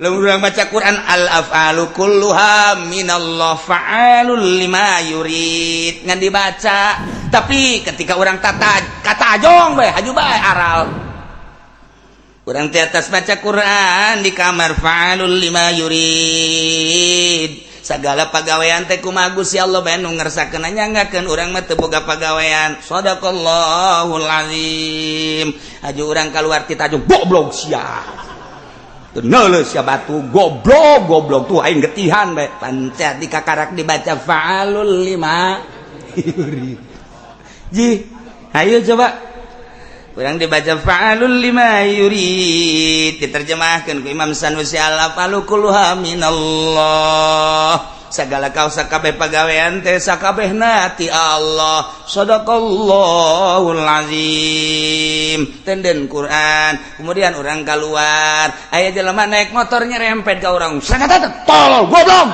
Lamun urang baca Quran, al af'alu kulluha minallah, fa'alul lima yurid, ngan dibaca. Tapi ketika orang tata katajong bae, haju bae aral. Urang di atas baca Quran di kamar, fa'alul lima yurid, segala pagawean teh kumaha Gusti Allah bae nu ngersakeun, nyanggakeun, urang mah teu boga pagawean. Shadaqallahul azim. Haju urang keluar ti tajong, goblok sia. Neuleuh sia batu, goblok goblok tuh, aing getihan bae. Pancat di kakarak dibaca fa'alul lima yurid. Ji, ayo coba urang dibaca fa'alul lima yurid, diterjemahkan ku Imam Sanusi, al af'alu kulluha minallah, segala kau sakabeh pagawean teh sakabehna ti Allah. Shadaqallahul azim. Tenden Quran, kemudian orang keluar, aya jelema naik motor nyerempet ka urang, sangat tolol, goblok,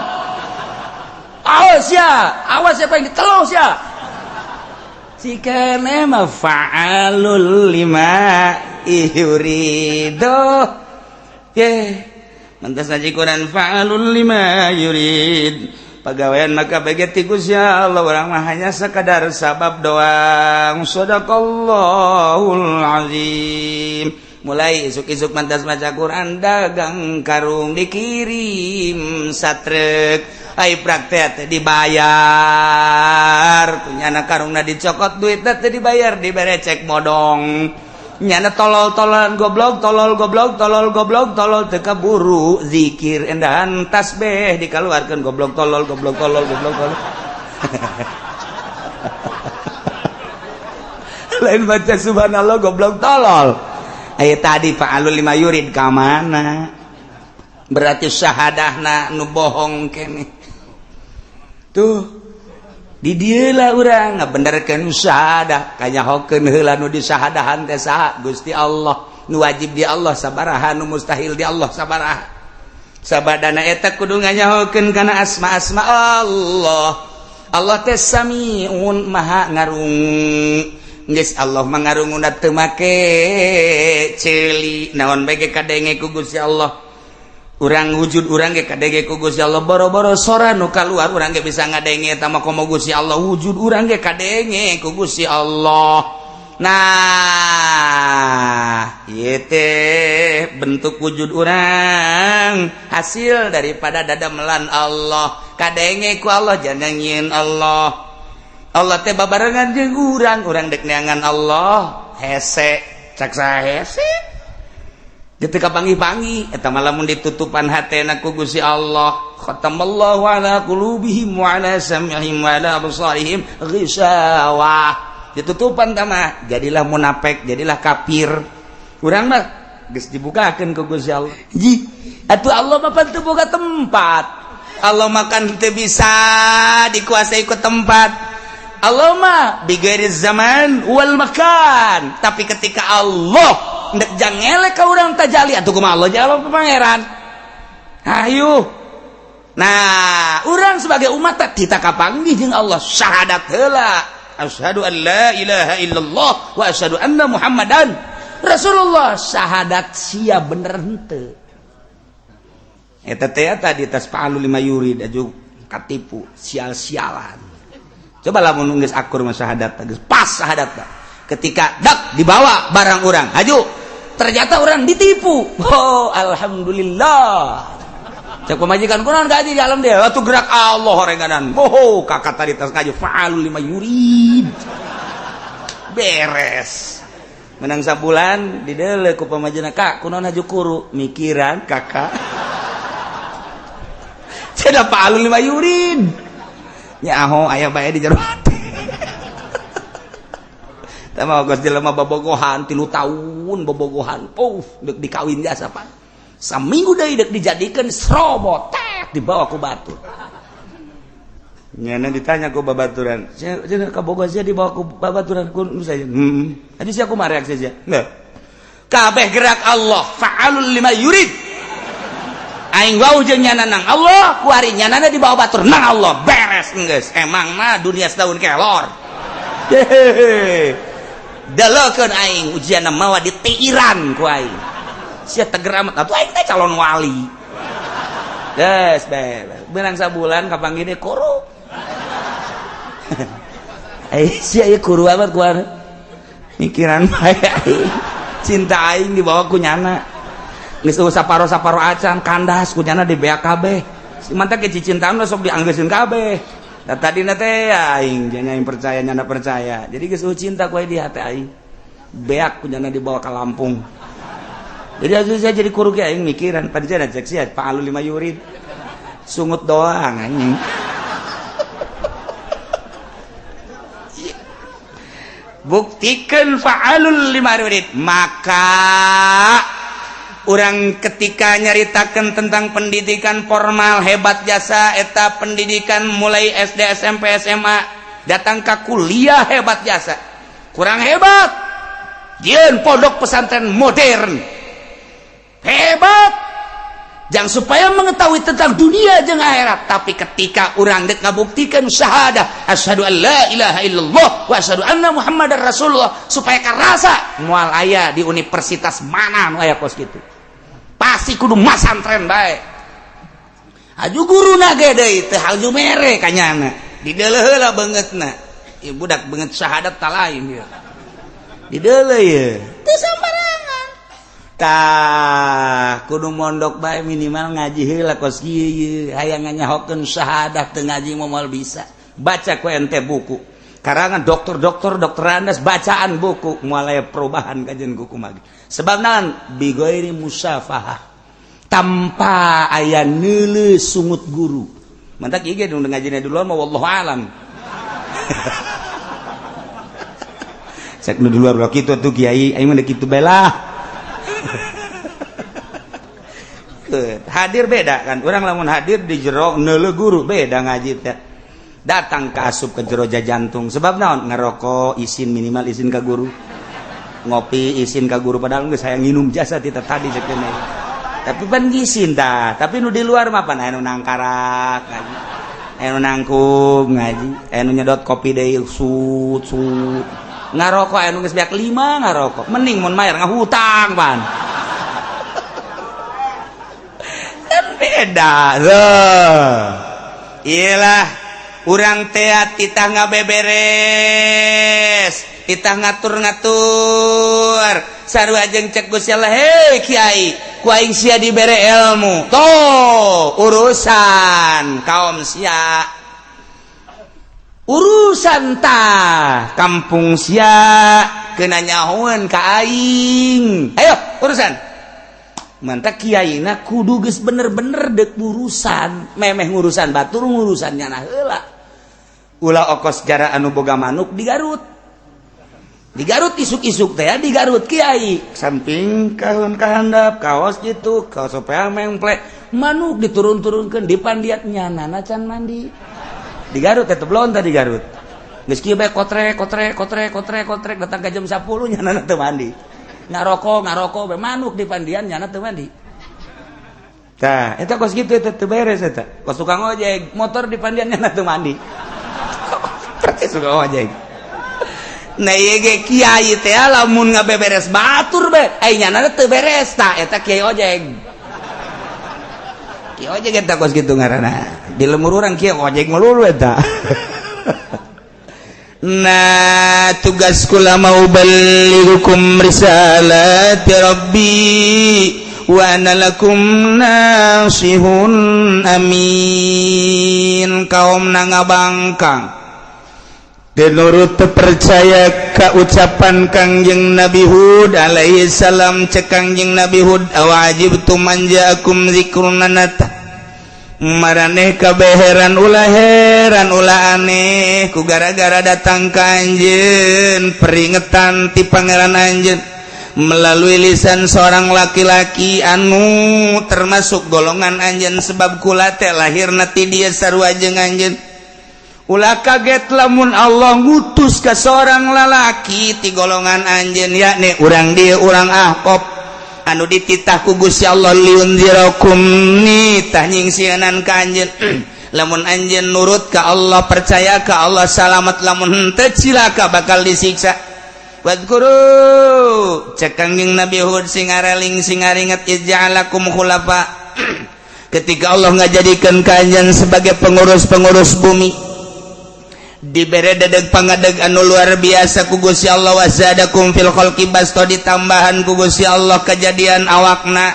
awas ya, awas siapa yang ditelos ya. Si kene mah fa'alul lima yurido. Ye, mantas ngaji Quran, fa'alul lima yurid, pagawean maka bagi ti Gusti Allah, urang mah hanya sekadar sabab doang. Shadaqallahul azim. Mulai isuk-isuk mantas maca Quran, dagang karung dikirim satrek, ai praktek teh dibayar, punya anak karungna dicokot, duit teh dibayar, dibere cek bodong. Nyana tolol-tololan, goblok tolol, goblok tolol, goblok tolol, teu kaburu zikir, endahan tasbih dikeluarkan, goblok tolol, goblok tolol, goblok tolol. Lain baca subhanallah, goblok tolol. Ayo, tadi fa'alul lima yurid ka mana? Berarti syahadahna nu bohong kene. Tuh, di dieu urang ngabenerkeun syahadah, kanyahokeun heula nu disahadahan teh saha? Gusti Allah. Nu wajib di Allah sabaraha, nu mustahil di Allah sabaraha? Sabadana eta kudu nganyahokeun kana asma-asma Allah. Allah teh samiun, maha ngarungu. Geus, Allah mangarunguna teu make ceuli, naon bae ge kadenge ku Gusti Allah. Urang wujud urang ge kadenge ku Gusti Allah, boro-boro sora nu kaluar, urang ge bisa ngadenge eta mah komo Gusti Allah, wujud urang ge kadenge ku Gusti Allah. Nah, ieu teh bentuk wujud urang hasil daripada dadamelan Allah, kadenge ku Allah, jangan nyieun Allah. Allah teh babarengan jeung urang, urang dek neangan Allah hese, cak saha hese? Ketika pangi-pangi eta mah lamun ditutupan hatena ku Gusti Allah, khatamallahu ala qulubihim wa ala sam'ihim wa ala absarihim ghishawah, ditutupan mah jadilah munafik, jadilah kafir. Urang mah geus dibukakeun ku Gusti Allah. Ji, atuh Allah mah pan teu boga tempat. Allah makan teu bisa dikuasai ku tempat. Allah mah bighairi zaman wal makan. Tapi ketika Allah ndek jangele ka urang tajali, atuh kumaha Allah jawab pangeran? Ayo. Nah, urang sebagai umat teh kita kapanggih jeung Allah, syahadat heula, asyhadu an la ilaha illallah wa asyhadu anna muhammadan rasulullah. Syahadat sia bener henteu eta teh? Tadi tas fa'alul lima yurid aju katipu sial-sialan. Coba lamun geus akur mah syahadat, geus pas syahadat, ketika dak dibawa barang orang, haju, ternyata orang ditipu, oh alhamdulillah. Cek pemajikan, kunaon gaji di alam dia waktu gerak Allah horenganan. Oh, kakak tadi tas ngaji fa'alul lima yurid, beres menang sabulan didele ku pamajikan, kak, kunaon haju kuru? Mikiran kakak cenah, fa'alul lima yurid nyaho aya bae di jero hati. Tama geus jelema bobogohan 3 tahun, bobogohan, puff, dek dikawin jasa pan saminggu deui dek dijadikeun, serobot tek dibawa ku batur. Nyana ditanya ku babaturan, sia kabogoh sia dibawa ku babaturan ku saya. Adi sia kumaha reaksi sia? Nah. Kabeh gerak Allah, fa'alul lima yurid. Aing wau jeung nyana nang Allah, kuari nyanana dibawa batur nang Allah. Beres geus. Emang mah dunia setahun kelor. Hehehe. Dalekeun aing ujian mawa ditiiran ku aing. Sia teger amat atuh, aing teh calon wali. Geus bae beunang sabulan kapanggih deui kuru. Eh sia ieu kuru amat kuar. Mikiran bae cinta aing dibawa ku nyana. Geus eueuh saparo-saparo acan kandas ku nyana di beak kabeh. Si mantak ge cicintaan sok dianggeuseun kabeh. Da tadina teh aing nya yang percaya nyana percaya. Jadi geus eueuh cinta ku di hati aing. Beak ku nyana dibawa ke Lampung. Jadi aja saya jadi kuru ge aing mikiran pada cek sia fa'alul lima yurid. Sungut doang anjing. Buktikan fa'alul lima yurid. Maka orang ketika nyaritakan tentang pendidikan formal hebat jasa eta pendidikan mulai SD SMP SMA datang ke kuliah hebat jasa. Kurang hebat jieun pondok pesantren modern hebat jangan supaya mengetahui tentang dunia jeung akhirat, tapi ketika urang dek ngabuktikan syahadah asyhadu an la ilaha illallah wa asyhadu anna muhammadar rasulullah supaya karasa moal aya di universitas mana nu aya kos kitu pasti kudu masantren bae. Aju guruna ge deui teu halju mere kanyana dideuleuh heula beungeutna ieu budak beungeut syahadat ta lain ieu dideuleuh ieu teu sambarangan. Tah kudu mondok bae minimal ngaji heula kos kieu ieu hayang nganyahokeun syahadah teu ngaji moal bisa. Baca ku ente buku karangan dokter-dokter dokterandes bacaan buku moal aya perubahan kajian kuku mah. Sebab naon bighairi musafahah tanpa aya neuleuh sungut guru. Mantak ieu ge ngajina duluan mah wallahu alam. Cek nu di luar ulah kitu atuh kiai aing mah kitu bae lah. Hadir beda kan orang lamun hadir di jero neuleuh guru beda ngaji teh. Datang ke asup ke jero jantung sebab naon ngerokok izin minimal izin ka guru, ngopi izin ka guru padahal geus hayang nginum jasa ti tadi cek teh. Tapi pan izin tah, tapi nu di luar mah pan aya nu nangkarak ngaji, aya nu nangkub ngaji, aya nu nyedot kopi deui sut sut ngarokok aya nu geus beak 5 ngarokok mending mun mayar ngahutang pan. Beda loh. Iyalah urang teh titah ngabeberes titah ngatur-ngatur sarua jeung cek Gusti Allah hei kiai ku aing sia dibere ilmu tuh urusan kaum sia urusan tah kampung sia kena nyahoan ka aing ayo urusan mantap kiaina kudu geus bener-bener dek urusan memeh ngurusan batur ngurusan nyana heula ulah okos jara anu boga manuk di Garut di Garut isuk-isuk teh di Garut kiai samping kahun kahandap kaos gitu kaos supaya memplek manuk diturun-turunkeun di pandiat nyanana can mandi di Garut teh belon tadi Garut geus kieu bae kotrek kotrek kotrek kotrek kotrek datang ka jam 10 nyanana teu mandi ngarokok ngarokok be manuk di pandian nyana teu mandi. Tah eta kos kitu eta teu beres eta kos tukang ojek motor di pandian nyana teu mandi. Persis tukang ojek. Nah ieu ge kiai teh lamun ngabeberes batur be ai nyana teu beres tah eta kiai ojek. Kiai ojek eta kos kitu ngaranna di lemur urang kiai ojek melulu eta. Nah tugas kula mau balighukum risalati rabbi wa ana lakum nasihun amin. Kaum nangabangkang denurut percaya ka ucapan Kangjeng Nabi Hud alaihi salam cek Kangjeng Nabi Hud awajibtum man ja'akum dzikrun nanata maraneh kabeheran ulah heran ulah aneh ku gara-gara datang ka anjeun peringetan ti pangeran anjeun melalui lisan seorang laki-laki anu termasuk golongan anjeun sebab kula teh lahirna ti dieu sarua jeung anjeun. Ulah kaget lamun Allah ngutus ka seorang lalaki ti golongan anjeun yakni urang dieu urang Ahqaf anu dititah ku Gusti Allah liunzirakum nitah nyingsieunan ka anjeun. Lamun anjeun nurut ka Allah percaya ka Allah salamat lamun henteu cilaka bakal disiksa. Wadkuru cek Kangjeng Nabi Hud sing areling sing aringet ij'alakum khulafa Ketika Allah ngajadikan kalian sebagai pengurus-pengurus bumi, dibere dedeg pangadeg anu luar biasa ku Gusti Allah. Wazadakum fil khalqi basto, ditambahan ku Gusti Allah kejadian awakna,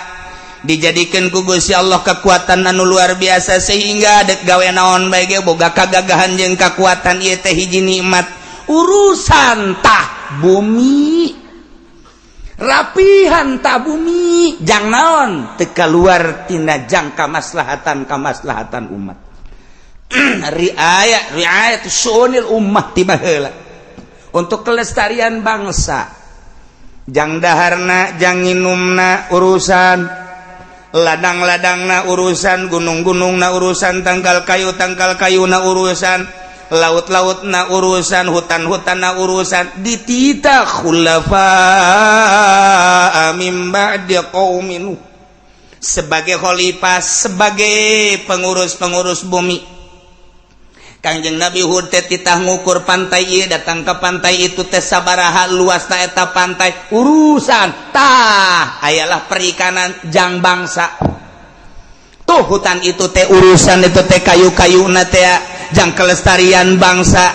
dijadikan ku Gusti Allah kekuatan anu luar biasa, sehingga dek gawe naon bae ge boga kagagahan jeung kekuatan. Ieu teh hiji nikmat. Urusan tah bumi, rapihan tah bumi, jang naon, teu keluar tina jangka maslahatan kamaslahatan umat, riaya riayat syu'unil ummah tiba heula untuk kelestarian bangsa, jang daharna, jang nginumna urusan, ladang-ladangna urusan, gunung-gunungna urusan, tangkal kayu tangkal kayuna urusan, laut-lautna urusan, hutan-hutanna urusan. Dititah khulafa min ba'di qaumin sebagai khalifah, sebagai pengurus-pengurus bumi. Kangjeng Nabi Hud teh titah ngukur pantai ieu, datang ke pantai itu teh sabaraha luasna eta pantai, urusan tah ayalah perikanan jang bangsa. Tuh hutan itu teh urusan, itu teh kayu-kayuna teh jang kelestarian bangsa.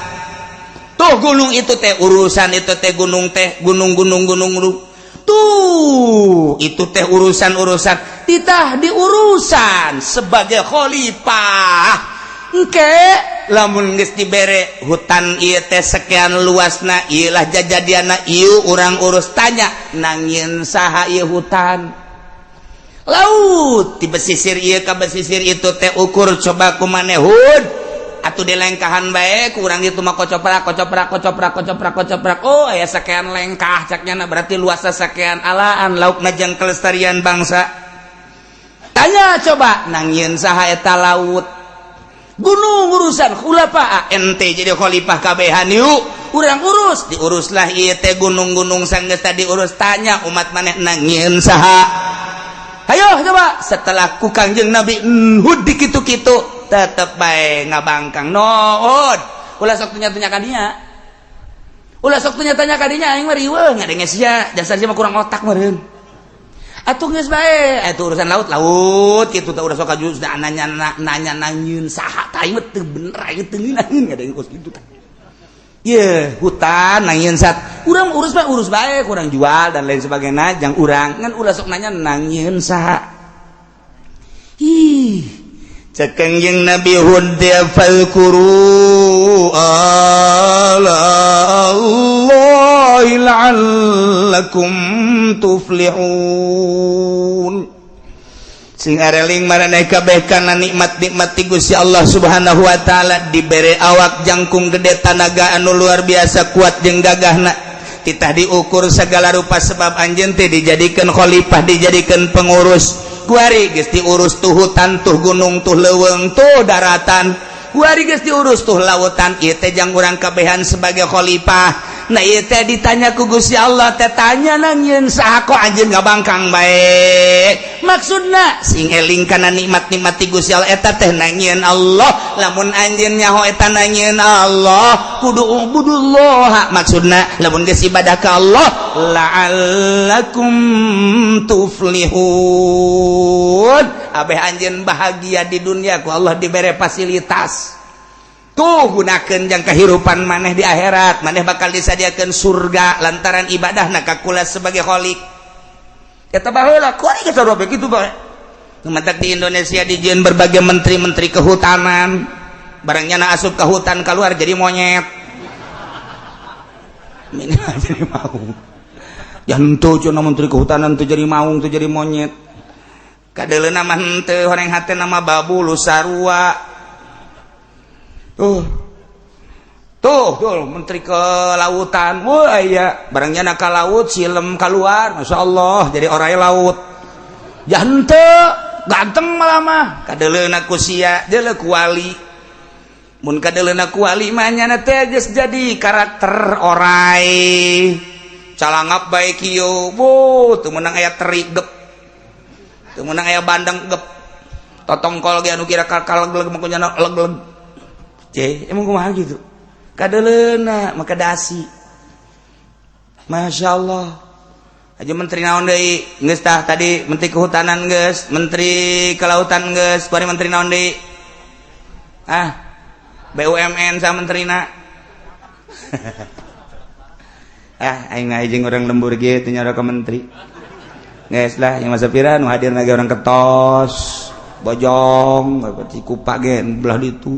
Tuh gunung itu teh urusan, itu teh gunung teh gunung-gunung gunung gunung tuh itu teh urusan-urusan, titah diurusan sebagai khalifah. Engke lamun geus dibere hutan ieu teh sekian luasna, ieu lah jajadiana, ieu urang urus, tanya nangieun saha ieu hutan, laut di pesisir ieu ka pesisir itu teh ukur coba ku maneh, Hud, atuh dilengkahan bae ku urang itu mah, kocoprak kocoprak kocoprak kocoprak kocoprak, oh aya sekian lengkah caknya, berarti luasna sekian. Alaan lauk jang kelestarian bangsa. Tanya coba nangieun saha eta laut, gunung, urusan khulafa. Ente jadi khalifah kabehan, yuk urang urus. Diuruslah ieu teh gunung-gunung. Sanggeus tadi urus, tanya umat maneh nangieun saha, ayo coba. Setelah ku Kangjeng Nabi Hud dikitu-kitu, tetep bae ngabangkang. No Hud, ulah sok tanya-tanya ka dinya, ulah sok tanya-tanya ka dinya, aing mah riweuh ngadenge sia, dasar sia mah kurang otak meureun. Atuh geus bae atuh urusan laut laut kitu teh, udah sok kaju nanya nanya nangieun saha tah, aing mah teu bener, aing teu ngeunaheun ngadenge kos kitu tah. Ye, hutan nangieun sat urang urus bae, urus bae, kurang jual dan lain sebagainya jang urang, ngan ulah sok nanya nangieun saha. Ih, cek Kangjeng Nabi Hud dia, fadzkuru ala Allahi la'allakum tuflihun. Sing areling maraneh kabeh kana nikmat-nikmat ti Gusti Allah Subhanahu wa taala. Dibere awak jangkung gede, tanaga anu luar biasa kuat jeung gagahna, titah diukur segala rupa sebab anjeun teh dijadikan khalifah, dijadikan pengurus. Kuari geus diurus tuh hutan, tuh gunung, tuh leuweung, tuh daratan, kuari geus diurus tuh lautan, ieu teh jang urang kabehan sebagai khalifah. Nah, ieu teh ditanya ku Gusti Allah teh, tanya nangieun saha, kok anjeun ngabangkang bae? Maksudna sing eling kana nikmat-nikmat ti Gusti Allah, eta teh nangieun Allah. Lamun anjeun nyaho eta nangieun Allah, kudu ubudullah. Maksudna lamun geus ibadah ka Allah, la'allakum tuflihun, abeh anjeun bahagia di dunia, ku Allah dibere fasilitas tuh, gunakan jang kehidupan maneh di akhirat, maneh bakal disadiakan surga lantaran ibadah na ka kula sebagai kholik. Eta baheula kuari kita begitu bae. Matak di Indonesia dijieun berbagai menteri-menteri kehutanan, barangnya na asup ke hutan, keluar jadi monyet, minimal jadi maung. Jangan cina menteri kehutanan tuh jadi maung tuh, jadi monyet. Kadeleuna mah henteu, horeng hate nama babu lu sarua. Tuh tuh tuh menteri kelautan, wah iya, barangnya nak ke laut silem keluar, masya Allah, jadi orang laut. Jante ganteng malah mah kadeleuna ku sia deuleu kuali. Mun kadeleuna kuali mah nyana teh geus jadi karakter orai calangap bae kieu. Bu teu meunang aya teri gep, teu meunang aya bandeng gep, totongkol ge anu kira kakal leg mah kunyana leg-leg. C, emang kumaha gitu kadeleuna maka dasi, masya Allah. Aja menteri naon deui? Geus tah tadi menteri kehutanan geus, menteri kelautan geus, kuari menteri naon deui? Ah, BUMN sama menterina. Ah, aing jeung orang lembur ge teu nyara ka menteri. Geus lah, yang masa pira nu hadir lagi orang Ketos, Bojong, Cikupa ge belah ditu.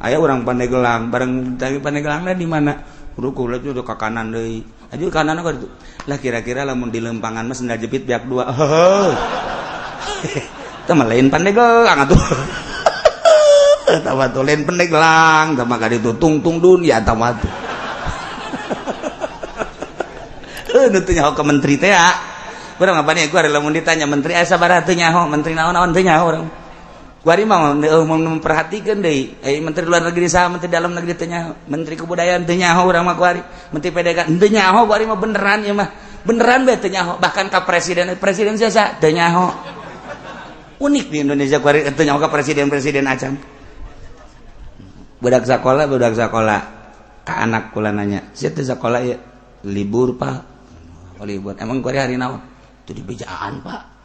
Aya orang Pandeglang, bareng tadi Pandegelangna di mana? Kudu kula udah ke kanan deui. Aju kanan apa itu? Lah kira-kira lamun di lempangan mah sendal jepit biak dua. Heuh. Teu mah lain Pandeglang atuh. Eta mah tuh lain Pandeglang, tah mah ka ditu tungtung dunia eta mah tuh. Heuh, nu teu nyaho ka menteri teh ya. Urang apa nih, gua lamun ditanya menteri aya sabaraha teu nyaho, menteri naon-naon teu nyaho urang. Kuari mah memperhatikan deui. Menteri luar negeri saha, menteri dalam negeri teu nyaho, menteri kebudayaan teu nyaho urang mah kuari, menteri PDK teu nyaho kuari mah beneran ieu mah. Beneran bae teu nyaho, bahkan ka presiden, presiden siapa teu nyaho. Unik di Indonesia kuari teu nyaho ka presiden-presiden acan. Budak sekolah ka anak kula nanya, "Sia teu sekolah ya?" "Libur, Pak." "Oh, libur. Emang kuari hari naon?" "Teu dibejaan, Pak."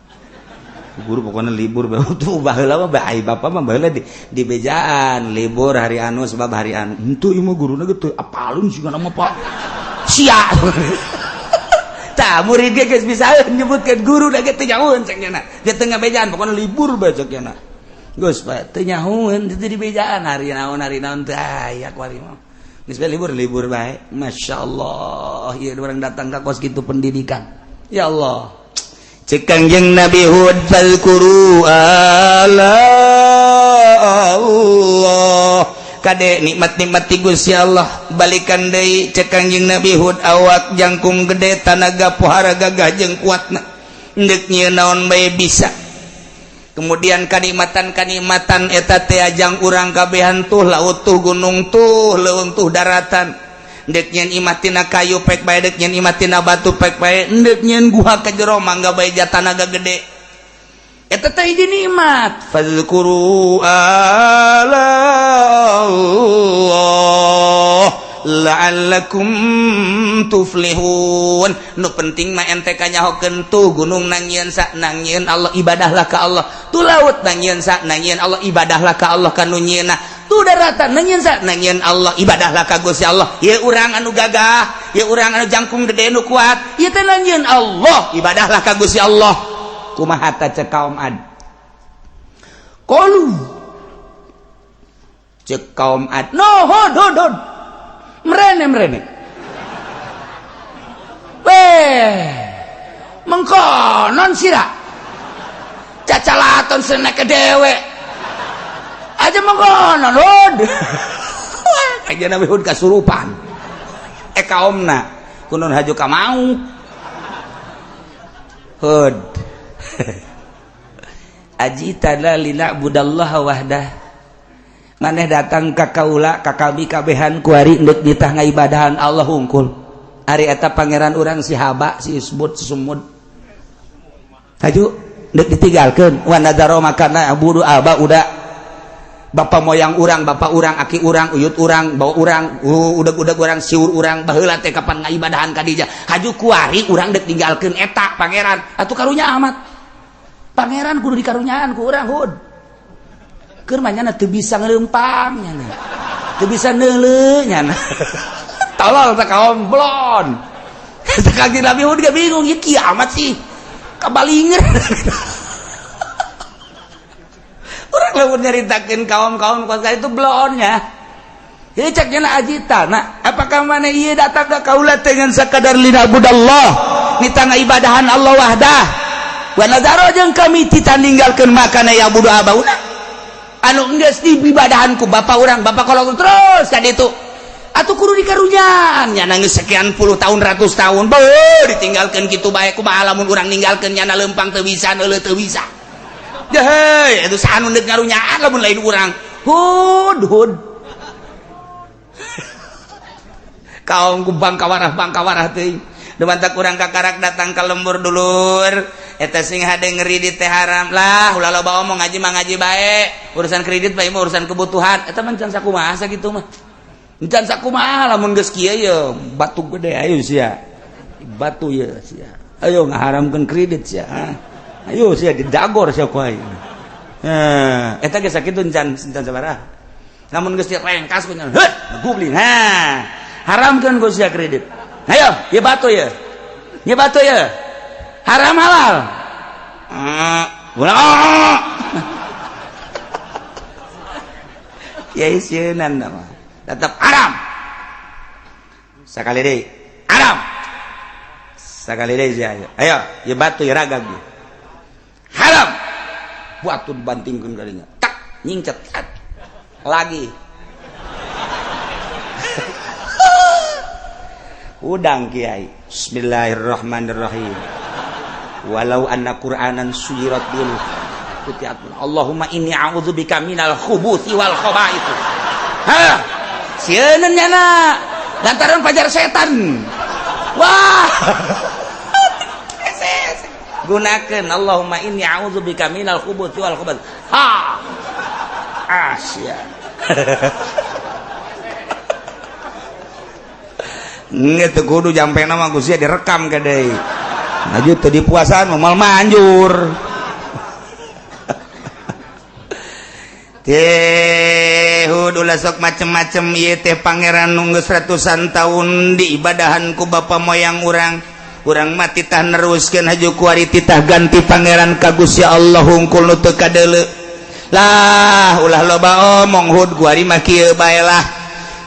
Guru pokoknya libur tuh baheula mah bae bapak mah baheula di bejaan libur hari anu sebab hari anu henteu ieu mah guruna ge teu apalun sigana mah Pak sia. Tah murid ge geus bisa nyebutkeun guru da ge teu nyahoeun cek nya dia teu ngabejaan pokoknya libur bae cek nya geus Pak teu nyahoeun teu di bejaan hari naon teu aya kuari mah geus bae libur libur bae. Masyaallah ieu urang datang ka kos kitu pendidikan ya Allah. Cek Kangjeng Nabi Hud fazkuru ala Allah kade nikmat-nikmat ti Gusti Allah balikan deui. Cek Kangjeng Nabi Hud awak jangkung gede tanaga pohara gagah jeung kuatna deuk nyieun naon bae bisa. Kemudian kanikmatan-kanikmatan eta teh ajang urang kabehan tuh laut tuh gunung tuh leuweung tuh daratan dek nyen imah tina kayu pek bae dek nyen imah tina batu pek bae dek nyen guha ka jero mangga bae jatanaga gede eta teh hiji nikmat. Fazkuru ala Allah la'allakum tuflihun. Nu penting mah ente kanyahokeun tuh gunung nangieun sa nangieun Allah ibadahlah ka Allah, tuh laut nangieun sa nangieun Allah ibadahlah ka Allah kanu nyieunna, tuh daratan nangieun sa nangieun Allah ibadahlah ka Gusti Allah. Ieu urang anu gagah, ieu urang anu jangkung gede nu kuat, ieu teh nangieun Allah ibadahlah ka Gusti Allah. Kumaha ta cek kaum Ad? Qalu cek kaum Ad no hod hod hod mrene mrene weh mengkonon sira cacalaton seneke dewe aja mengkonon hud. Aja Nabi Hud kasurupan kaumna kunun haju ka mau hud ajitana lina'budallaha wahdah maneh datang ka kaula ka kami kabehan kuari ndek ditah ngaibadahan Allah hungkul ari eta pangeran urang si Haba si Isbut si Sumud haju ndek ditinggalkeun wa nadzaro makana abudu aba udah bapak moyang urang bapak urang aki urang uyut urang bawa urang udeg-udeg urang siur urang baheula teh kapan ngaibadahan ka dija haju kuari urang dek tinggalkeun eta pangeran atuh karunya amat pangeran kudu dikarunyaan ku urang hud keur mah nyana teu bisa ngelempang nyana teu bisa neuleuh nyana tolol teh kaum blon. Kanjeng Nabi Hud ge bingung ieu kiamat sih kabalinger. Urang lamun nyaritakeun kaum-kaum kos itu blonnya. Ieu cek nya ajita nah apakah mana ieu datang ka kaula dengan sakadar linabudallah nita ngaibadahan Allah wahdah wa nazaro jeung kami tita ninggalkeun makana ya budu abauna anu geus diibadahan ku bapak urang bapak kolot terus ka ditu atuh kudu dikarunyaan nya nangis sekian puluh tahun ratus tahun beuh ditinggalkeun kitu bae kumaha lamun urang ninggalkeun nyana lempang teu bisa neuleuh teu bisa. Deh, itu saha nu deuk ngarunyaan lamun lain urang. Hud hud. Kaum ku bangkawarah teuing. Dumantak urang kakarak datang ka lembur dulur. Eta sing hade ngeri teh haram lah, ulah loba omong ngaji mah ngaji bae. Urusan kredit bae mah urusan kebutuhan. Eta mah can sakumaha sakitu mah. Can sakumaha lamun geus kieu ye batu gede ayo sia. Batu ye sia. Ayo ngaharamkeun kredit sia. Ayo sia didagor sia ku aing. Eta ge sakitu can can sabaraha. Lamun geus direngkas ku nya, heut, gubling. Ha. Haramkeun ku sia kredit. Ayo, ieu batu ya. Ieu batu ya. Haram halal. Ulah. Ya isieunan mah. Tetap haram. Sakali deui. Haram. Sakali deui sia. Ayo, ieu batu ieu ragag ieu. Haram. Batu dibantingkeun kadinya. Tak nyingcet. Lagi. Udang kiai. Bismillahirrahmanirrahim. Walau anna Qur'anan suyirat bil kutiat. Allahumma inni a'udzubika minal khubuthi wal khaba'ith. Ha, sieun nyana lantaran pajar setan. Wah. Gunakeun Allahumma inni a'udzubika minal khubuthi wal khaba'ith. Ha. Asia. Nggak kudu jampe nama Gusti direkam ke deui. Lanjut tadi puasaan mal manjur. Teh ulah sok macem-macem ieu teh pangeran nu geus ratusan tahun diibadahan ku bapa moyang urang. Urang mah titah neruskeun haju kuari titah ganti pangeran ka Gusti Allah hungkul nu teu kadeuleu. Lah ulah loba omong hud kuari mah kieu bae lah.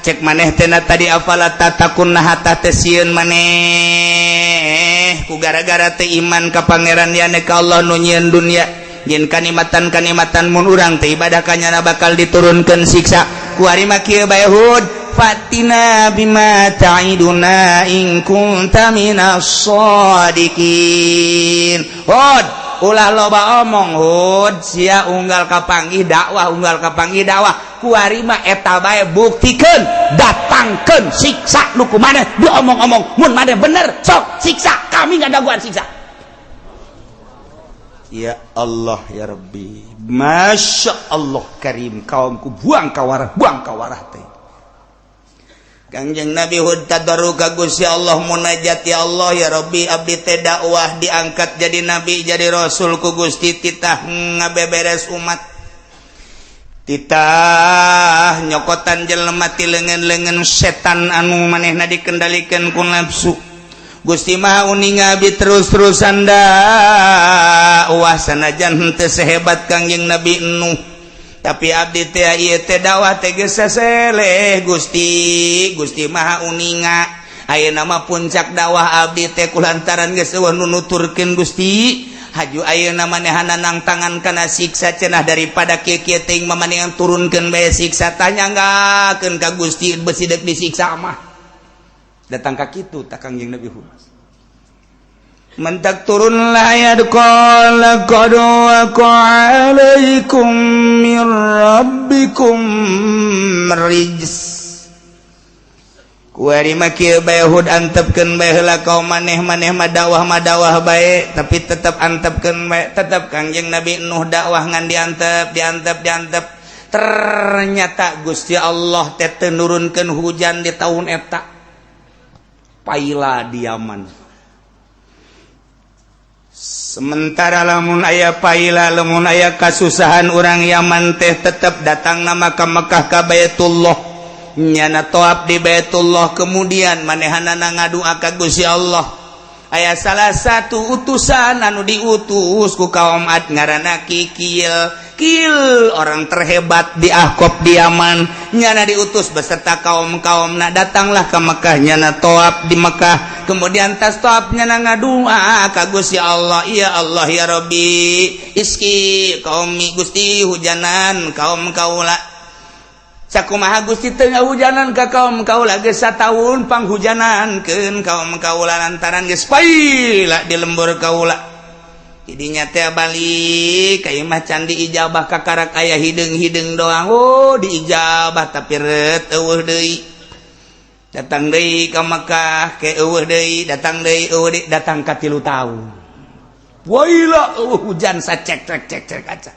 Cek maneh teh tadi afala tatakun nah teh sieun maneh ku gara-gara teh iman ka pangeran yane ka Allah nu nyieun dunya nyin kanikmatan-kanikmatan mun urang teh ibadah ka nyana bakal diturunkeun siksa ku ari mah kieu bae hud fatina bima ta'iduna in kunta minas shadiqin. Hud ulah loba omong hud sia unggal kapanggih dakwah unggal kapanggih dakwah kuari mah eta bae buktikeun datangkeun siksa nu ku maneh diomong-omong mun maneh bener sok siksa kami ngadaguan siksa. Ya Allah ya Rabbi, Masya Allah Karim, kaumku buang kawarah teh. Kangjeng Nabi Hud tadarru ka Gusti Allah munajat ya Allah ya Rabbi abdi teh dakwah diangkat jadi nabi jadi rasul ku Gusti titah ngabeberes umat titah nyokotan jelema ti leungeun-leungeun setan anu manehna dikendalikan ku nafsu. Gusti Maha uninga abdi terus-terusan dakwah sanajan henteu sehebat Kangjeng Nabi Nuh tapi abdi teh ieu teh dakwah teh geus saseleh Gusti. Gusti Maha uninga ayeuna mah puncak dakwah abdi teh kulantaran geus eueuh nu nuturkeun Gusti haju ayeuna manehana nangtangan kana siksa cenah daripada kieu-kieu teuing mah maneh turunkeun bae siksa tanyanggakeun ka Gusti besi deuk disiksa mah. Datang ka kitu tak Kangjeng Nabi Hud. Mentak turunlah ayat qala qad waqa alaikum mir rabbikum rijs. Kuari mah kieu bae Hud antepkeun bae heula kaum maneh-maneh mah dakwah bae tapi tetep antepkeun bae tetep Kangjeng Nabi Nuh dakwah ngan diantep diantep diantep. Ternyata Gusti Allah teh teu nurunkeun hujan di tahun eta. Paila diaman. Sementara lamun aya paila lamun aya kasusahan urang Yaman teh tetep datang nama ka Mekah ka Baitullah nyana toab di Baitullah kemudian manehanana ngadua ka Gusti Allah. Aya salah satu utusan anu diutus ku kaum Ad ngaranna Kikil. Kil orang terhebat di Ahqaf di Yaman nyana diutus beserta kaum-kaumna datanglah ke Mekah nyana toab di Mekah kemudian tas toab nyana ngadua ka Gusti Allah ya Allah ya Rabbi iski kaum Gusti hujanan kaum kaula sakumaha Gusti teu ngahujanan ka kaum kaula geus sataun panghujanankeun kaum kaula lantaran geus paila di lembur kaula. Jadinya teh balik ka imah can diijabah kakarak aya hideung-hideung doang. Oh diijabah tapi ret eueuh deui. Datang deui ka Mekah ke eueuh deui, datang deui eueuh deui, datang ka 3 tahun. Waila eueuh hujan sacek cek cek cek kaca.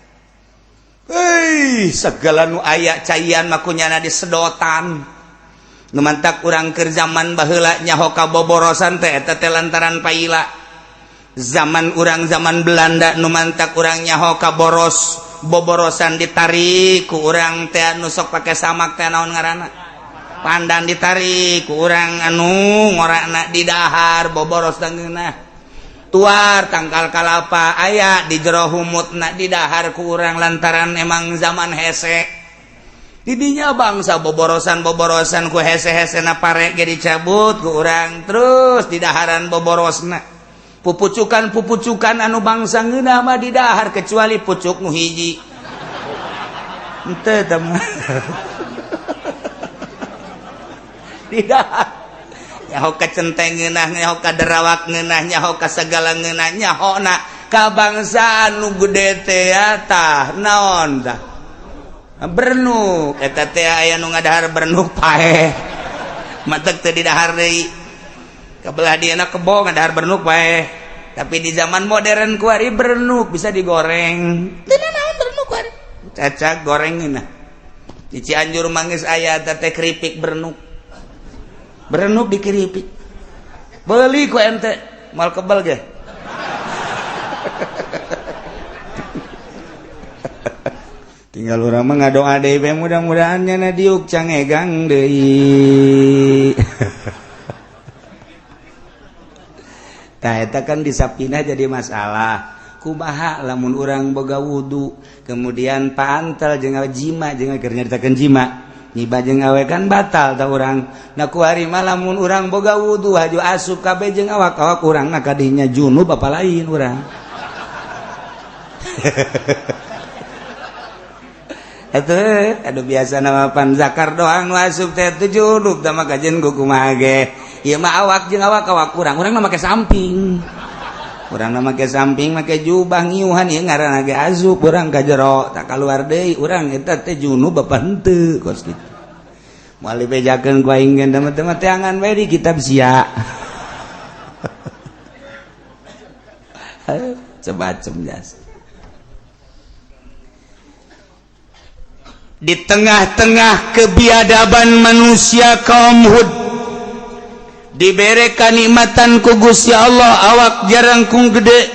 Hei, segala nu aya caian mah kunyana disedotan. Nu mantak urang keur zaman baheula nyaho ka boborosan teh eta teh lantaran paila. Zaman urang zaman Belanda nu mantak urang nyaho ka boros, boborosan ditarik ku urang teh, anu sok pake samak teh, naon ngaranna, pandan, ditarik ku urang anu ngorakna di dahar. Boboros dangeunah tuar tangkal kalapa aya di jero humutna, di dahar ku urang lantaran emang zaman hese didinya. Bangsa boborosan boborosan ku hese-hese na pare ge dicabut ku urang, terus di daharan boborosna. Pupucukan pupucukan anu bangsa ngeunah mah di dahar, kecuali pucuk nu hiji henteu teh mah di dahar. Nyaho ka centeng ngeunah, nyaho ka derawak ngeunah, nyaho ka segala ngeunah, nyaho na ka bangsa anu gede teh tah naon tah, bernuk eta teh. Aya nu ngadahar bernuk paeh, matak teu didahar deui. Kabelah dieuna kebo ngadahar bernuk paeh. Tapi di zaman modern kuari bernuk bisa digoreng. Teu naon bernuk kuari, cacak goreng ngeunah. Di Cianjur mangis aya teh keripik bernuk, bernuk dikeripik, beli ku ente mal kebal ge. Tinggal urang mah ngadoa deui bae, mudah-mudahan nya diuk cangegang deui. Tah, eta kan di sapina jadi masalah. Kumaha lamun urang boga wudu, kemudian pantel jeung jima, jeung keur nyaritakeun jima nyiba jeung awe kan batal tah urang. Nah, kuari mah lamun urang boga wudu haju asup kabeh jeung awak-awak urang, nah kadinya junub apa lain urang? Itu aduh, biasa nama pan zakar doang nu asup teh teu junub tah mah kajen ku kumaha ge. Ieu mah awak jeung awak awak urang, urang mah make samping, urang mah make samping, make jubah ngiuhan, ieu ngaranna ge asup urang ka jero tak kaluar deui urang, eta teh junub apa henteu? Kos kitu moal dibejakeun ku aing ge, teman-teman, teangan bae di kitab sia. Sebacem jasa. Di tengah-tengah kebiadaban manusia kaum Hud diberi kanikmatan ku Gusti Allah awak jarangkung gede,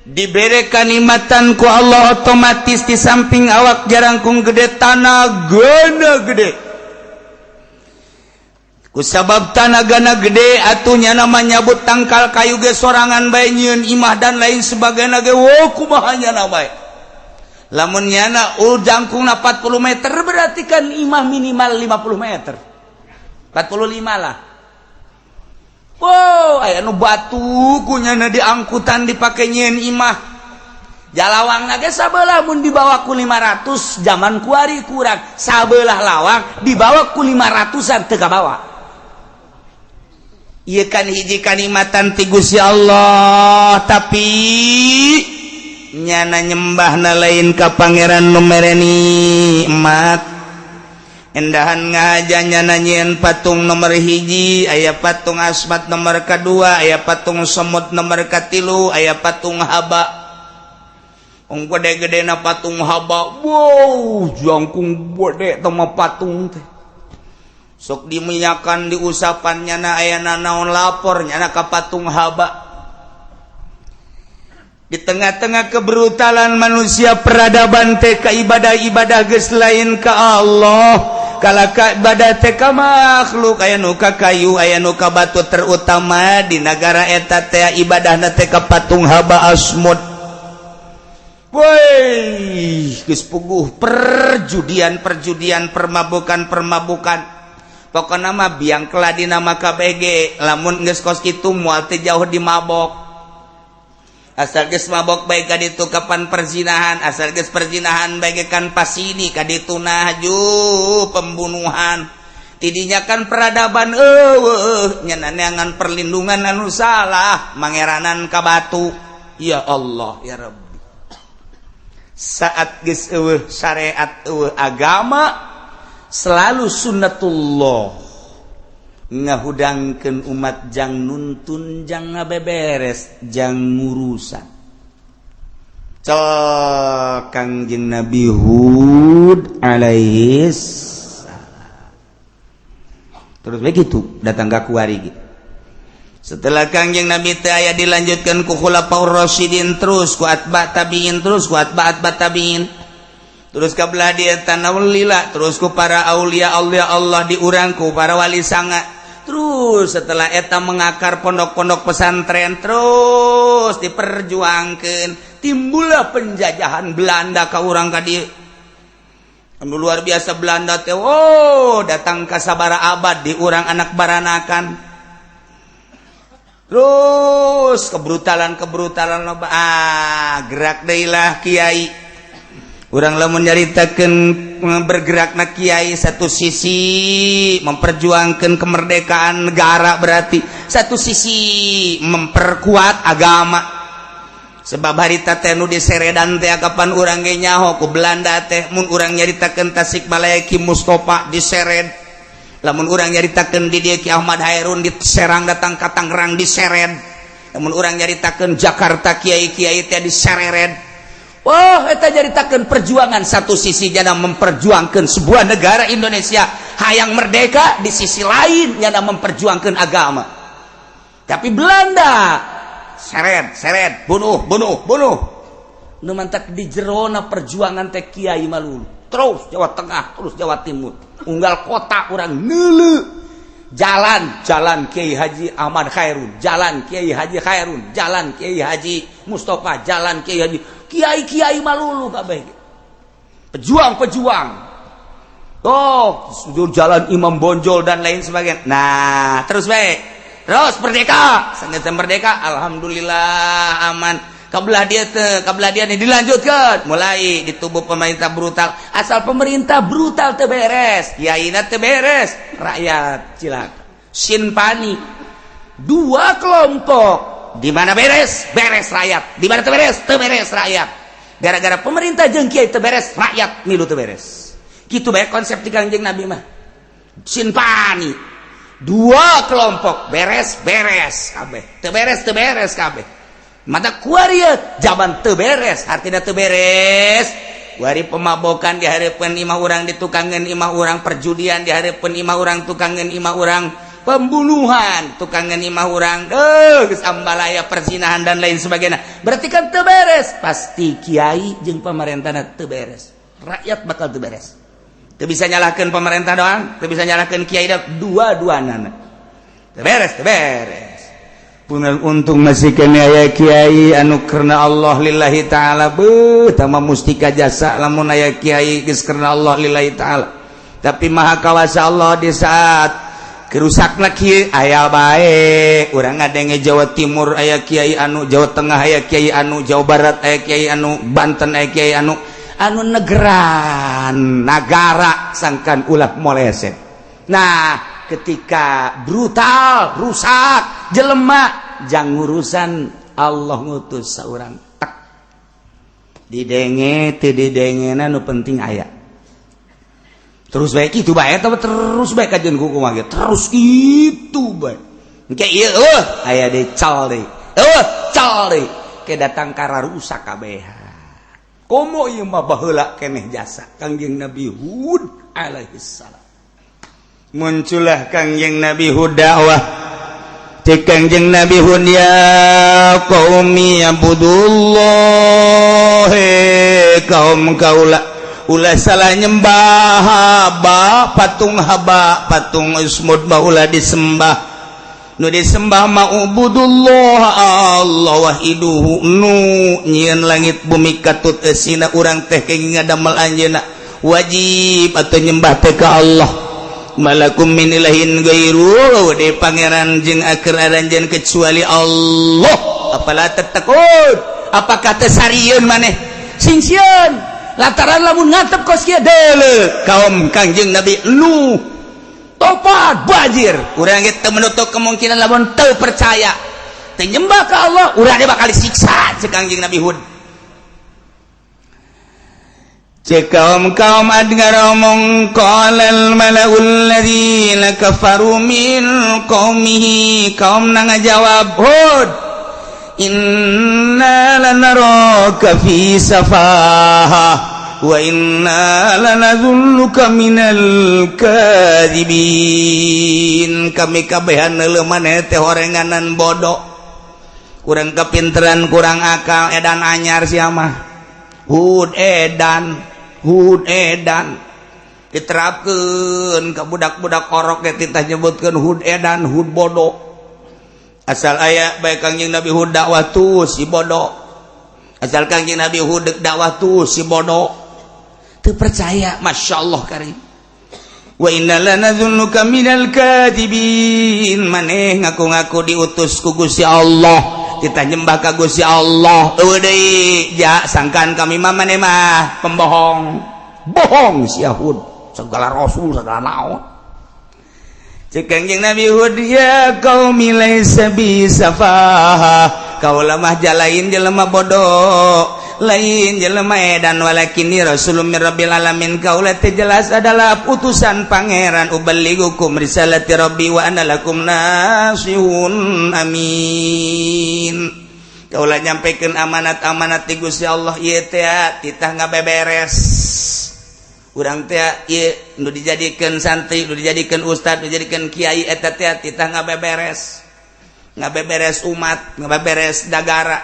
diberi kanikmatan ku Allah otomatis di samping awak jarangkung gede, tanagana gede. Kusabab tanagana gede atunya nama nyabut tangkal kayu ge sorangan bae, nyieun imah dan lain sebagainya ge. Wo, kumaha nyana bae lamun nyana ul jangkungna 40 meter, berarti kan imah minimal 50 meter, 45 lah. Wow, aya nu batu ku nyana diangkutan dipake nyieun imah. Jalawang ge sabelah mun dibawa ku 500, zaman kuari kurang, sabelah lawang dibawa ku 500-an teu kabawa. Ieu kan hiji kanikmatan ti Gusti Allah, tapi nyana nyembahna lain ka pangeran nu mere nikmat. Endahan ngaja nyana nyieun patung nomor hiji, aya patung asmat nomor kedua, aya patung semut nomor katilu, aya patung haba. Ong gede-gedena patung haba, wow, jangkung gede teh mah patung teh. Sok diminyakan, diusapan nyana, aya nanaon lapor nyana ka patung haba. Di tengah-tengah kebrutalan manusia, peradaban teh ka ibadah-ibadah geus lain ka Allah, kala ka ibadah teh ka makhluk, aya nu ka kayu, aya nu ka batu. Terutama di negara eta teh ibadahna teh ka patung haba asmud. Woi, geus puguh perjudian perjudian, permabukan permabukan, pokokna mah biang keladi nama KBG. Lamun geus kos kitu moal teh jauh di mabok. Asal geus mabok bae ka ditu kapan perzinahan, asal geus perzinahan bae kan pasini ka ditu nahju pembunuhan. Tidinya kan peradaban eueuh, nya neangan perlindungan anu salah, mangeranan ka batu. Ya Allah ya Rabbi, saat geus eueuh syariat, eueuh agama, selalu sunnatullah ngahudangkeun umat jang nuntun, jang ngabeberes, jang ngurusan. Cel Kangjeng Nabi Hud alaihis salam. Terus begitu datang ka kuari gitu. Setelah Kangjeng Nabi teu aya, dilanjutkan ku Khulafaur Rasyidin, terus ku atba tabiin, terus ku atba atba tabiin, terus ka belah dieu tanawlila, terus ku para aulia aulia Allah diurang ku para wali sanga. Terus setelah eta mengakar pondok-pondok pesantren, terus diperjuangkan, timbullah penjajahan Belanda ka urang ka dieu. Anu luar biasa Belanda teh, oh, datang ka sabara abad di urang anak baranakan. Terus kebrutalan kebrutalan loba. Ah, gerak deui lah kiai urang. Lamun nyaritakeun bergerakna kiai, satu sisi memperjuangkan kemerdekaan negara, berarti satu sisi memperkuat agama, sebab harita teh nu diseredan teh kapan urang ge nyaho ku Belanda teh. Mun urang nyaritakeun Tasikmalaya, Ki Mustafa disered. Lamun urang nyaritakeun di dieu Ki Ahmad Hairun diserang, datang ka Tangerang disered. Lamun urang nyaritakeun Jakarta, kiai-kiai teh diserered. Wah, eta nyaritakeun perjuangan, satu sisi jana memperjuangkan sebuah negara Indonesia hayang merdeka, di sisi lain jana memperjuangkan agama. Tapi Belanda seret seret, bunuh bunuh bunuh. Nu mantak di jerona perjuangan teh kiai malulu. Terus Jawa Tengah, terus Jawa Timur, unggal kota urang neuleu jalan jalan Kiai Haji Ahmad Khairun, jalan Kiai Haji Khairun, jalan Kiai Haji Mustafa, jalan Kiai Haji, kiai kiai malulu kabeh pejuang pejuang. Oh, jalan Imam Bonjol dan lain sebagainya. Nah, terus baik, terus merdeka, sangat merdeka, alhamdulillah aman. Kabelah dia teh, kabelah dia nih dilanjutkan, mulai di tubuh pemerintah brutal. Asal pemerintah brutal teu beres, kiaina teu beres, rakyat cilaka. Sinfani dua kelompok, di mana beres beres rakyat, di mana teu beres teu beres rakyat. Gara-gara pemerintah jeung kiai teu beres, rakyat milu teu beres. Kitu bae konsep di Kangjeng Nabi mah, sinfani dua kelompok, beres beres kabeh, teu beres teu beres kabeh. Mata kuari zaman teu beres, artinya teu beres kuari pemabokan di hareupeun imah urang, ditukangeun imah urang, perjudian di hareupeun imah urang, tukangeun imah urang, pembunuhan tukangeun imah urang, geus ambalaya, perzinahan dan lain sebagainya. Berarti kan teu beres. Pasti kiai jeung pemerintah teu beres, rakyat bakal teu beres. Teu bisa nyalahkeun pemerintah doang, teu bisa nyalahkeun kiai, dua-duana teu beres, teu beres. Untung masih keneh aya kiai anu karena Allah lillahi ta'ala. Beuh, tama mustika jasa lamun aya kiai geus karena Allah lillahi ta'ala. Tapi maha kawasa Allah, di saat kerusakna kieu aya bae urang ngadenge Jawa Timur aya kiai anu, Jawa Tengah aya kiai anu, Jawa Barat aya kiai anu, Banten aya kiai anu, anu negeran nagara sangkan ulah moleset. Nah, ketika brutal rusak jelema jang urusan Allah ngutus seorang tak didenge teu didengena, nu penting aya terus baik itu baik, terus baik kajian kuku mah terus itu baik. Engke ieu eueuh aya deui, cal deui, eueuh cal deui, ke datang kara rusak kabeh. Komo ieu mah baheula keneh jasa Kangjeng Nabi Hud alaihi salam. Muncullah Kangjeng Nabi Hud dakwah. Cek Kangjeng Nabi Hud, "Ya qaumi ibudullah, kaum kaula, ulah salah nyembah haba, patung haba, patung ismud mah ulah disembah. Nu disembah ma ubudullah Allah wahiduhu, nu nyieun langit bumi katut eusina. Urang teh kenging ngadamel anjeunna, wajib atau nyembah teh ka Allah. Malakum min ilahin gairu, de pangeran jeung aker aranjeun kecuali Allah. Afala tattaqun, apakah teu sarieun maneh? Sing sieun, lantaran lamun ngatep kos kieu deuleu kaum Kangjeng Nabi Nuh, topat bajir. Urang ge teu menutup kemungkinan lamun teu percaya, teu nyembah ka Allah, urang ge bakal disiksa," cek Kangjeng Nabi Hud. Cek kaum kaum adngar omong, qalal mala'ul ladzina kafaru min qaumihi, kaum na ngajawab, "Hud, inna lanaraka fi safahah." Wa inna lanadzunnuka minal kadzibin. Kami kabehan neuleuh maneh teh horenganan bodoh, kurang kepinteran, kurang akal, edan anyar sia mah. Hud edan, Hud edan, diterapkeun ka budak-budak orok ge titah nyebutkeun Hud edan, Hud bodoh. Asal aya bae Kangjeng Nabi Hud dakwah tuh si bodoh, asal Kangjeng Nabi Hud dakwah tuh si bodoh, teu percaya. Masya Allah karim. Wa inna lanadzunnuka minal kadibin. Maneh ngaku-ngaku diutus ku Gusti Allah, kita nyembah ka Gusti Allah, eueuh deui ja sangkaan kami mah maneh mah pembohong. Bohong si Hud, segala rasul segala naon. Cek Kangjeng Nabi Hud, ya qaumi laisa bi safaha, kaula mah jalain jelema bodoh, lain jelema edan, walakinni rasulun min rabbil alamin, kaula teh jelas adalah utusan Pangeran, uballighukum risalati rabbi wa ana lakum nasihun amin. Kaula nyampaikan amanat-amanat ti Gusti Allah. Ieu teh titah ngabeberes urang teh ieu nu dijadikeun santri, nu dijadikeun ustad, nu dijadikeun kiai, eta teh titah ngabeberes, ngabeberes umat, ngabeberes nagara.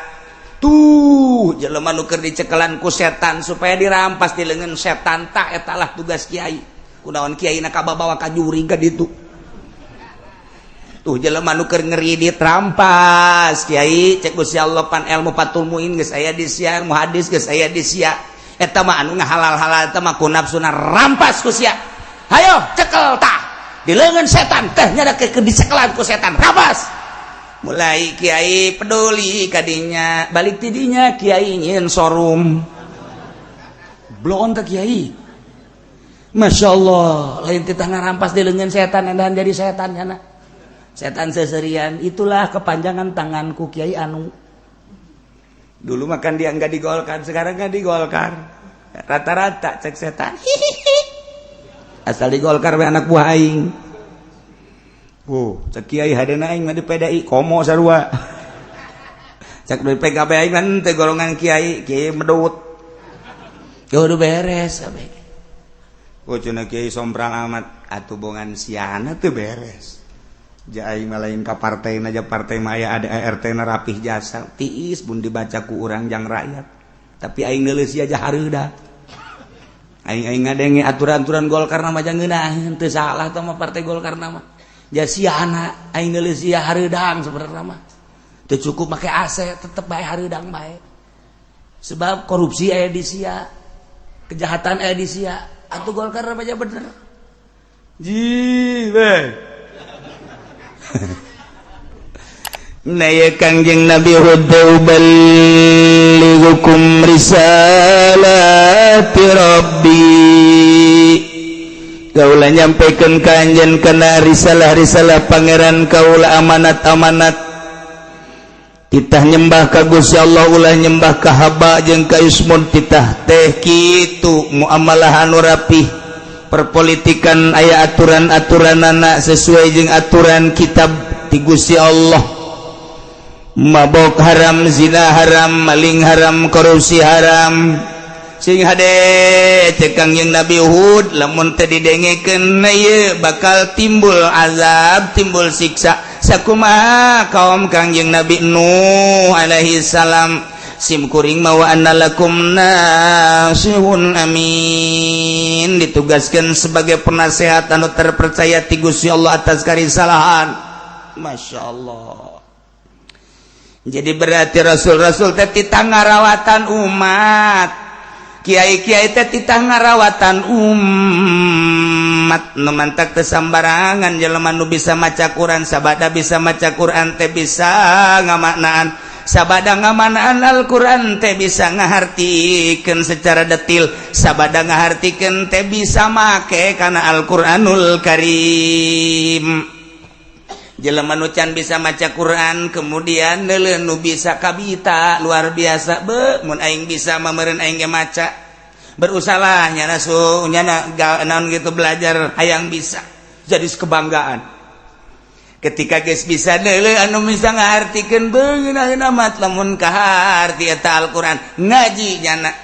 Tuh jelema nu keur dicekelan ku setan supaya dirampas di leungeun setan, tah etalah tugas kiai. Kunaon kiai na kababawa ka jurig ka ditu? Tuh jelema nu keur ngeridit rampas kiai. Cek Gusti Allah, pan ilmu Fathul Muin geus aya di sia, ilmu hadis geus aya di sia, eta mah anu ngahalal-halal eta mah ku nafsuna, rampas ku sia. Hayo cekel tah di leungeun setan teh, nya keur dicekelan ku setan, rampas. Mulai kiai peduli kadinya, balik tidinya kiai nyieun showroom bloon teh kiai. Masya Allah, lain titah ngarampas di leungeun setan dan jadi setan nyana setan seserian. Itulah kepanjangan tanganku kiai anu dulu makan dia nggak digolkan, sekarang kan digolkar rata-rata. Cek setan, hihihi, asal digolkar we anak buah aing. Oh, cek kiai hadena aing mah di PDI komo sarua. Cek di PKB aing kan teh golongan kiai, kiai medut. Ya udah beres kabeh. Oh, cenah kiai somprang amat atuh bongan siana teu beres. Ja aing mah lain ka partai aja, partai mah aya ada ART na rapih jasa tiis bun dibaca ku urang jang rakyat. Tapi aing neuleus aja hareuda. Aing aing ngadenge aturan-aturan Golkar mah ngeunaheun, teu salah tah mah partai Golkar mah. Ja siana aing neuleus sia hareudang sebenarnya mah. Teu cukup make AC tetep bae hareudang bae. Sebab korupsi aya di sia, kejahatan aya di sia. Atuh Golkar mah bener. Ji we. Nah ya Kangjeng Nabi Hud, uballighukum risalati rabbi, kaula nyampaikan ka anjeun kana risalah-risalah Pangeran kaula, amanat-amanat, titah nyembah ka Gusti Allah, ulah nyembah ka haba jeung ka ismud. Titah teh kitu, muamalah anu rapih, perpolitikan aya aturan-aturanana sesuai jeung aturan kitab ti Gusti Allah. Mabok haram, zina haram, maling haram, korupsi haram. Sing hade cek Kangjeng Nabi Hud, lamun teu didengekeun ieu bakal timbul azab, timbul siksa sakumaha kaum Kangjeng Nabi Nuh alaihi salam. Sim kuring mah wa anna lakum nasihun amin, ditugaskan sebagai penasehat anu terpercaya ti Gusti Allah atas karisalahan. Masya Allah. Jadi berarti rasul-rasul teh titah ngarawatan umat, kiai-kiai teh titah ngarawatan umat. Nu mantak teu sambarangan jelema nu bisa maca Quran. Sabada bisa maca Quran teh bisa ngamaknaan, sabada ngamaknaan Al-Quran teh bisa ngahartikeun secara detil, sabada ngahartikeun teh bisa make kana Al-Quranul Karim. Jelema nu can bisa maca Quran kemudian neuleuh nu bisa kabita luar biasa, be mun aing bisa mah meureun aing ge maca. Berusahalah nyana su nyana naon gitu, belajar hayang bisa, jadi kebanggaan ketika geus bisa neuleuh anu bisa ngahartikeun, beungeun amat lamun kaharti eta Al-Qur'an. Ngaji nyana.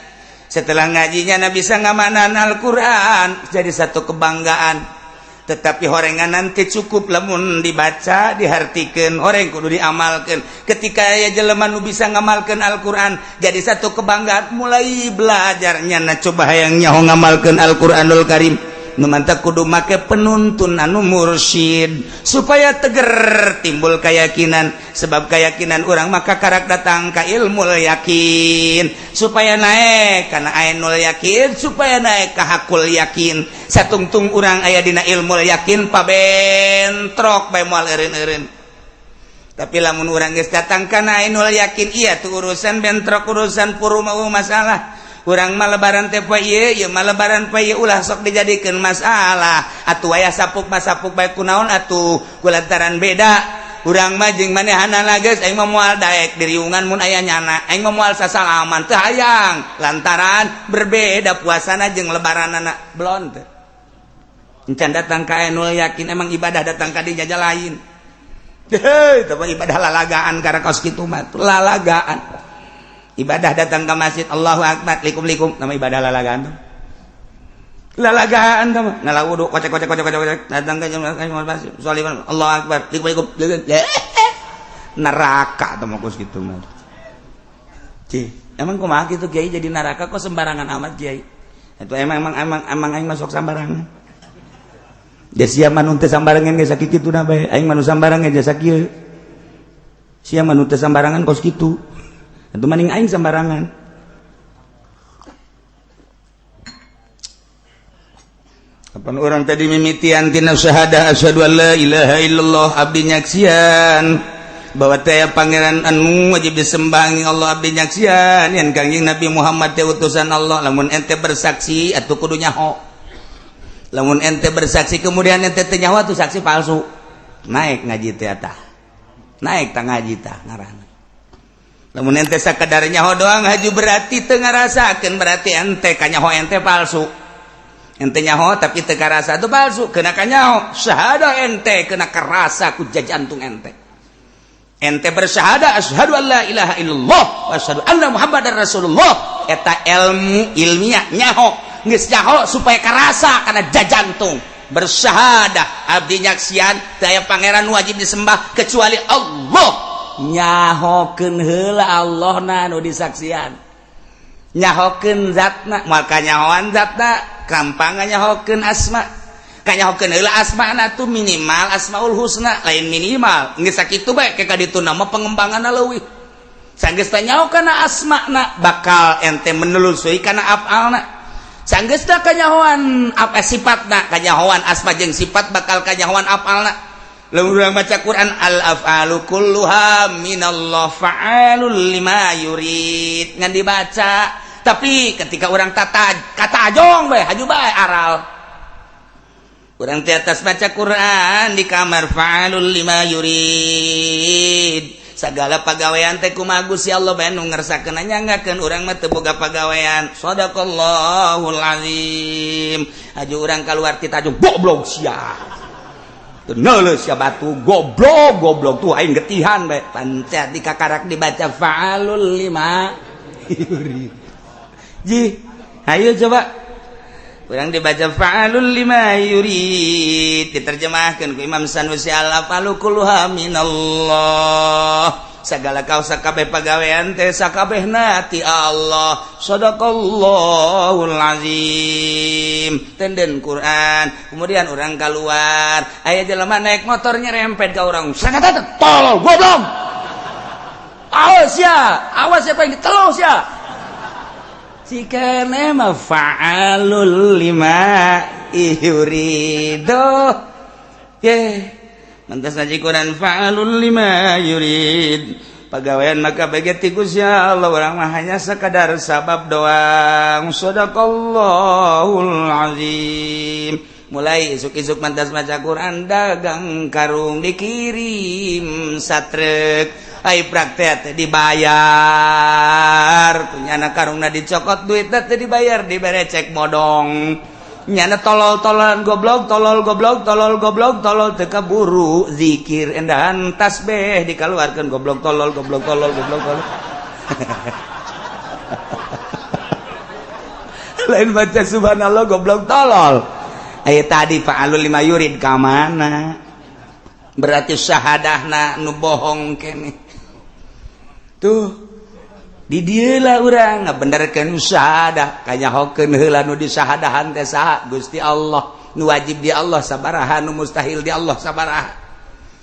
Setelah ngajinya na bisa ngamanan Al-Quran, jadi satu kebanggaan. Tetapi horengan nanti cukup lamun dibaca, dihartikan. Horeng kudu diamalkan. Ketika ya jelema nu bisa ngamalkan Al-Quran, jadi satu kebanggaan. Mulai belajarnya na coba hayang nyaho ngamalkan Al-Quranul Karim, nu mantak kudu make penuntun anu mursyid supaya teger, timbul keyakinan. Sebab keyakinan orang maka karak datang ka ilmu yakin, supaya naik karena ainul yakin, supaya naik ke hakul yakin. Satungtung urang aya dina ilmu yakin, pabentrok bae, moal eureun-eureun. Tapi lamun urang geus datang kana ainul yakin, iya tuh urusan bentrok, urusan puru mau masalah. Urang mah lebaran teh poe ieu, ieu mah lebaran poe ieu, ulah sok dijadikeun masalah atuh. Aya sapuk mah sapuk bae, kunaon atuh kulantaran beda urang mah jeung manehanana. Geus, aing mah moal daek diriungan mun aya nyana, aing mah moal sasalaman, teu hayang lantaran berbeda puasana jeung lebaranana. Belon teh encan datang ka ainul yakin. Emang ibadah datang ka dinya lain. Heuh, teh ibadah lalagaan karena kaos kitu mah lalagaan. Ibadah datang ke masjid, Allahu akbar, likum likum, nama ibadah lalagaan tuh, lalagaan tuh. Ngala wudu, kocek kocek kocek kocek kocek, datang ke masjid, sholiman, Allahu akbar, likum likum, neraka tuh mau gitu mah. Cih, emang kumaha gitu, Kiai, jadi neraka? Kok sembarangan amat, Kiai? Itu emang emang emang emang aing masuk sembarangan. Ya sia mah nu teu sambarangan geus sakitu na bae, aing mah nu sambarangan jasa kieu. Sia mah nu teu sambarangan kos kitu. Itu maning aing sembarangan. Kapan orang tadi mimitian tina syahadah, asyhadu an la ilaha illallah, abdi nyaksian bahwa teh pangeran anu wajib disembah Allah, abdi nyaksian yen Kangjeng Nabi Muhammad teh utusan Allah. Lamun ente bersaksi atuh kudu nyaho. Lamun ente bersaksi kemudian ente teu nyaho, atuh saksi palsu. Naik ngaji teh tah, naik tah ngaji tah ngaranna. Lamun ente sakadar nyaho doang haju, berarti teu ngarasakeun, berarti ente kanyaho ente palsu. Ente nyaho tapi teu karasa itu palsu. Kena kanyaho syahadah ente kena kerasa ku jantung ente. Ente bersyahadah asyhadu an la ilaha illallah wa asyhadu anna muhammadar rasulullah, eta ilmu ilmiah. Nyaho, geus nyaho, supaya kerasa karena jantung. Bersyahadah, abdi nyaksian daya pangeran wajib disembah kecuali Allah. Nyahokeun heula Allah na nu disaksian, nyahokeun zatna. Maka nyahoan zatna gampang, nyahokeun asma kanyahokeun heula asma na tuh, minimal asmaul husna. Lain minimal, geus sakitu bae, ke kaditu nama pengembanganna leuwih. Sanggeus teh nyaho kana asma na, bakal ente menelusuri kana afalna. Sanggeus teh kanyahoan apa sifatna, kanyahoan asma jeung sifat, bakal kanyahoan afalna. Lamun urang baca Quran, al af'alu kulluha minallah fa'alul lima yurid, ngan dibaca. Tapi ketika orang tata katajong bae, haju bae, aral urang di atas baca Quran di kamar, fa'alul lima yurid, segala pagawean teh kumaha Gusti Allah bae nu ngersakeun, nyanggakeun urang mah teu boga pagawean. Sadaqallahul azim. Haju urang kaluar ti tajong, goblok sia. Neuleuh sia batu, goblok goblok tuh, aing getihan bae. Pancat di kakarak dibaca fa'alul lima yurid. Ji, ayo coba urang dibaca fa'alul lima yurid, diterjemahkan ku Imam Sanusi, al afalu kulluha minallah, segala kau sakabeh pagawean teh sakabehna ti Allah. Sadaqallahul azim. Tenden Quran, kemudian orang keluar, aya jelema naik motor nyerempet ka urang, sangat tolol, goblok, awas ya, awas siapa yang ditelos ya. Si kene mah fa'alul lima yurido. Ye, mantas ngaji Quran, fa'alul lima yurid, pagawean maka bagi ti Gusti Allah, urang mah hanya sekadar sabab doang. Sadaqallahul azim. Mulai isuk-isuk mantas maca Quran, dagang karung dikirim satrek, ai praktek teh dibayar, punya anak karungna dicokot, duit teh dibayar, dibere cek bodong. Nyana tolol-tololan, goblok tolol, goblok tolol, goblok tolol, teu kaburu zikir, endahan tasbih dikeluarkan, goblok tolol, goblok tolol, goblok tolol. Lain baca subhanallah, goblok, tolol. Ayo, tadi fa'alul lima yurid ka mana? Berarti syahadahna nu bohong kene. Tuh, di dieu lah urang ngabenerkeun syahadah, kanyahokeun heula nu disahadahan teh saha? Gusti Allah. Nu wajib di Allah sabaraha, nu mustahil di Allah sabaraha?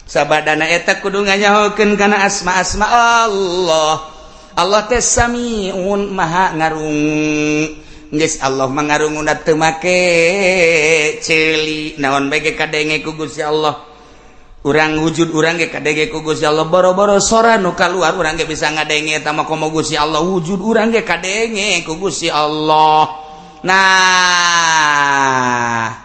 Sabadana eta kudu nganyahokeun kana asma-asma Allah. Allah teh samiun, maha ngarungu. Geus, Allah mah ngarunguna teu make ceuli, naon bae ge kadenge ku Gusti Allah. Urang, wujud urang ge kadenge ku Gusti Allah. Boro-boro sora nu kaluar, urang ge bisa ngadenge eta mah komo Gusti Allah, wujud urang ge kadenge ku Gusti Allah. Nah,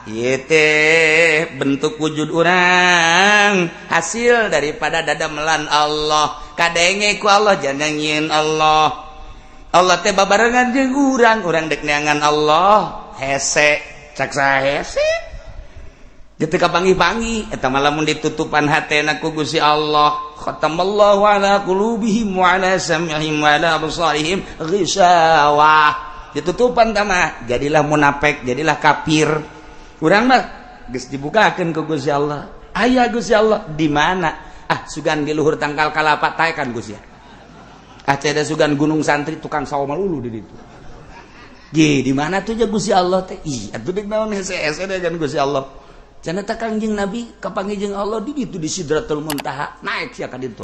ieu teh bentuk wujud urang hasil daripada dadamelan Allah, kadenge ku Allah, jangan nyieun Allah. Allah teh babarengan jeung urang. Urang dek neangan Allah hese, cak saha hese? Teu kapanggih-panggih eta mah lamun ditutupan hatena ku Gusti Allah. Khatamallahu ala qulubihim wa ala sam'ihim wa ala absarihim ghishawah. Ditutupan mah jadilah munafik, jadilah kafir. Urang mah geus dibukakeun ku Gusti Allah. Aya Gusti Allah di mana? Ah, sugan di luhur tangkal kalapa taekan Gusti. Ah, ceda sugan Gunung Santri, tukang sawo malulu di ditu. Ge, di mana tuh ya Gusti Allah teh? Ih, atuh deuk naon hese-hese dengan Gusti Allah? Cenah teh Kangjeng Nabi kapanggih jeung Allah di ditu, di Sidratul Muntaha, naik sia ka ditu.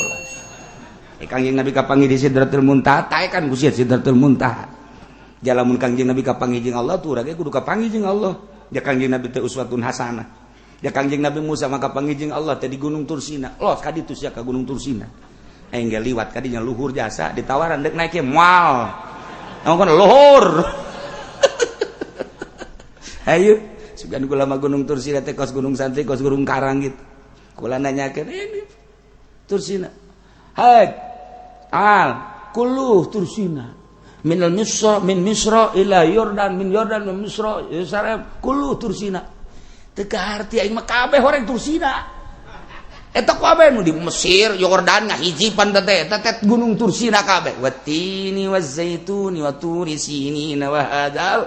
Eh, Kangjeng Nabi kapanggih di Sidratul Muntaha, taekan Gusti Sidratul Muntaha. Jalamun Kangjeng Nabi kapanggih jeung Allah tuh urang ge kudu kapanggih jeung Allah. Ya, Kangjeng Nabi teh uswatun hasanah. Ya, Kangjeng Nabi Musa mah kapanggih jeung Allah teh di Gunung Tursina. Los ka ditu sia ka Gunung Tursina. Aing ge liwat ka dinya, luhur jasa ditawaran dek naik moal. Naon luhur. Ayo, sugan kula mah Gunung Tursina teh kos Gunung Santri, kos Gunung Karang gitu. Kula nanyakeun ini Tursina. Hai al kullu Tursina min al Misra, min Misra ila Yordan, min Yordan min Misra Yerusalem kullu Tursina. Teu kaharti aing mah, kabeh horeng Tursina eta kabeh nu di Mesir, Yordan ngahiji pan teh eta teh Gunung Tursina kabeh. Watini wazaituni wa turi sinina wa hadzal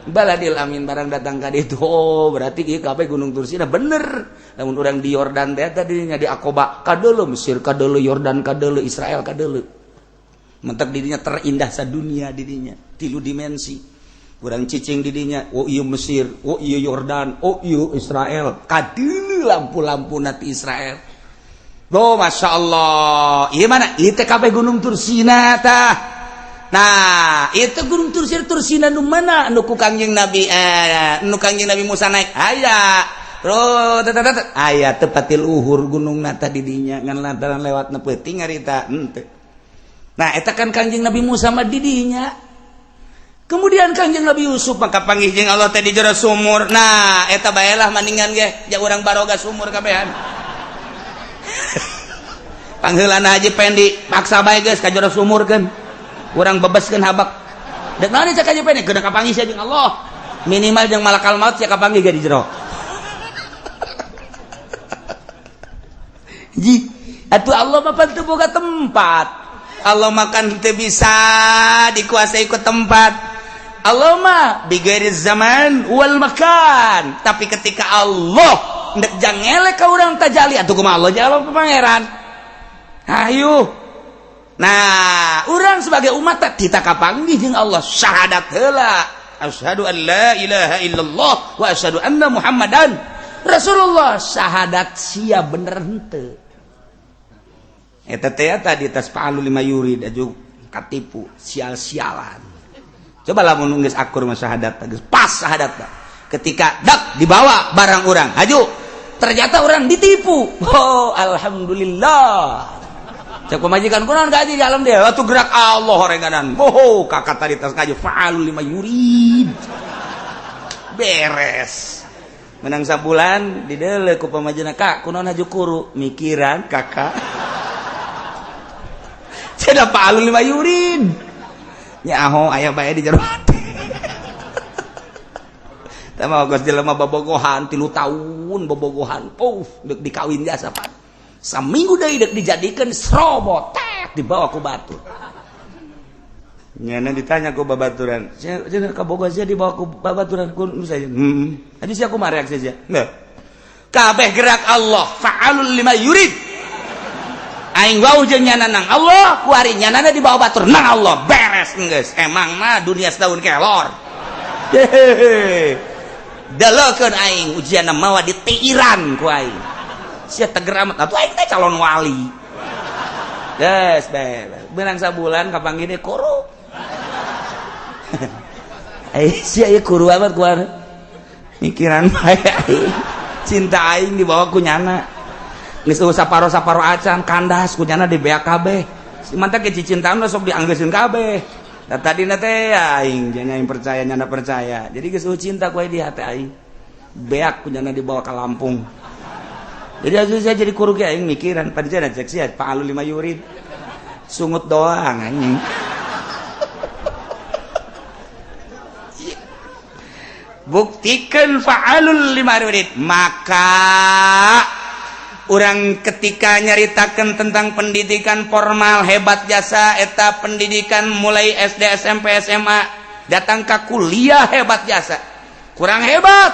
baladil amin. Barang datang ka ditu, oh, berarti ieu kabeh Gunung Tursina bener. Lamun urang di Yordan teh tadinya di Aqaba kadeuleu Mesir, kadeuleu Yordan, kadeuleu Israel, kadeuleu. Mentak dirinya terindah sadunia dirinya, tilu dimensi. Kurang cicing didinya, oh iya Mesir, oh iya Yordan, oh iya Israel, kadeuleu lampu-lampu nati Israel. Oh, masya Allah, iya mana iya teh kabeh Gunung Tursina tah. Nah, itu Gunung Tursina. Tursina nu mana nu ku Kangjeng Nabi, nu Kangjeng Nabi Musa naik? Aya. Bro, aya tepatil uhur gunung nata didinya, ngan lantaran lewat peuting ngarita henteu. Nah, eta kan Kangjeng Nabi Musa mah didinya. Kemudian Kangjeng Nabi Yusuf maka panggih jeung Allah teh di jero sumur. Nah, eta baelah maningan ge ja urang baroga sumur kabehan. Pangheulana Haji Pendi paksa bae geus ka jero sumur keun. Urang bebeskeun habak. Dek naon cek Haji Pendi? Keun kapanggih sia jeung Allah. Minimal jeung malakal maut sia kapanggih ge di jero. Ji, atuh Allah mah pan teu boga tempat. Allah makan teu bisa dikuasai ku tempat. Allah mah bighairi zaman wal makan. Tapi ketika Allah ndek jangele ka urang tajali, atuh kumaha Allah Allah pangeran? Ayo. Nah, urang sebagai umat teh kita kapanggih jeung Allah, syahadat heula. Asyhadu an la ilaha illallah wa asyhadu anna Muhammadan Rasulullah. Syahadat sia bener henteu? Eta teh tadi tas fa'alu lima yurid aju katipu sial-sialan. Coba lamun geus akur mah syahadat geus pas syahadat. Ketika dak dibawa barang urang haju, ternyata orang ditipu. Oh, alhamdulillah. Cek pemajikan, kunaon gaji di alam dia? Atuh gerak Allah horenganan. Oh, kakak tadi tas ngaju fa'alu lima yurid. Beres. Menang sabulan dideuleu ku pamajikan, "Kak, kunaon haju kuru?" "Mikiran kakak." Cenah fa'alu lima yurid. Nyaho aya bae di jero hati. Tah mah geus jelema bobogohan 3 tahun bobogohan. Puff, deuk dikawin jasa pan. Saminggu deui deuk dijadikeun serobot, tek dibawa ku batur. Nyana ditanya ku babaturan, sia kaboga sia dibawa ku babaturan ku saya. Tadi sia kumaha reaksi sia? Enggak. Kabeh gerak Allah, fa'alul lima yurid. Aing wau jeung nyana nang Allah, kuari nyanana dibawa batur nang Allah. Beres geus. Emang mah dunia setahun kelor. Hehehe. Delekeun aing ujianna mawa ditiiran ku aing. Sia teger amat atuh aing teh calon wali. Geus beres. Beunang sabulan kapanggih deui kuru. Sia ieu kuru amat ku mikiran bae aing. Cinta aing dibawa ku nyana. Geus eueuh saparo-saparo acan kandas ku nyana di beak kabeh. Si mantak ge cicintaan sok dianggeuseun kabeh. Da tadina teh aing nya aing percaya nyana percaya. Jadi geus eueuh cinta ku aing di hati aing. Beak ku nyana dibawa ke Lampung. Jadi asuh saya jadi kuru ge aing mikiran pancen cek sia fa'alul lima yurid. Sungut doang anjing. Buktikan fa'alul lima yurid. Maka orang ketika nyaritakan tentang pendidikan formal hebat jasa eta pendidikan mulai SD SMP SMA datang ke kuliah hebat jasa. Kurang hebat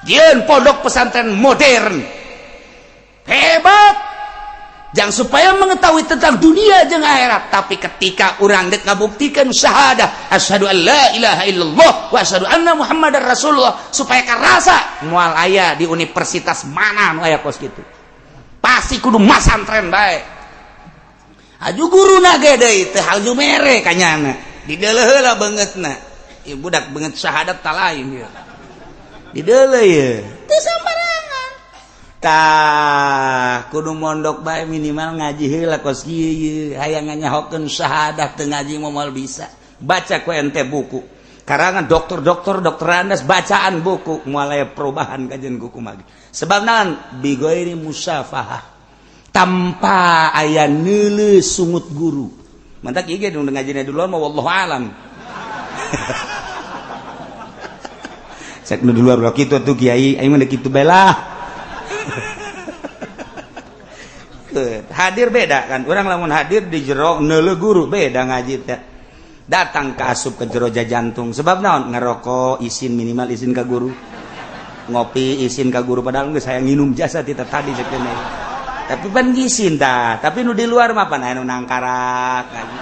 jieun pondok pesantren modern hebat jangan supaya mengetahui tentang dunia jeung akhirat. Tapi ketika orang dek ngabuktikan syahadah asyhadu an la ilaha illallah wa asyhadu anna muhammadar rasulullah supaya karasa moal aya di universitas mana nu aya kos kitu pasti kudu masantren bae. Aju guruna ge deui teu haju mere kanyana dideuleuh heula beungeutna ieu budak beungeut syahadat ta lain ieu dideuleuh ieu teu sambarangan. Tah kudu mondok bae minimal ngaji heula kos kieu ieu hayang nganyahokeun syahadah teu ngaji moal bisa. Baca ku ente buku karangan dokter-dokter dokterandas bacaan buku moal aya perubahan kajian kuku magi. Sebab naon bighairi musafahah tanpa aya neuleuh sungut guru. Mantak ieu ge nu ngajina duluan mah wallahu alam. Cek nu di luar ulah kitu atuh kiai aing mah kitu bae lah. Hadir beda kan orang lamun hadir di jero neuleuh guru beda ngaji teh. Datang ke asup ke jero jantung sebab naon ngerokok izin minimal izin ka guru, ngopi izin ka guru padahal geus hayang nginum jasa ti tadi cek teh. Tapi pan izin tah, tapi nu di luar mah pan aya nu nangkarak ngaji,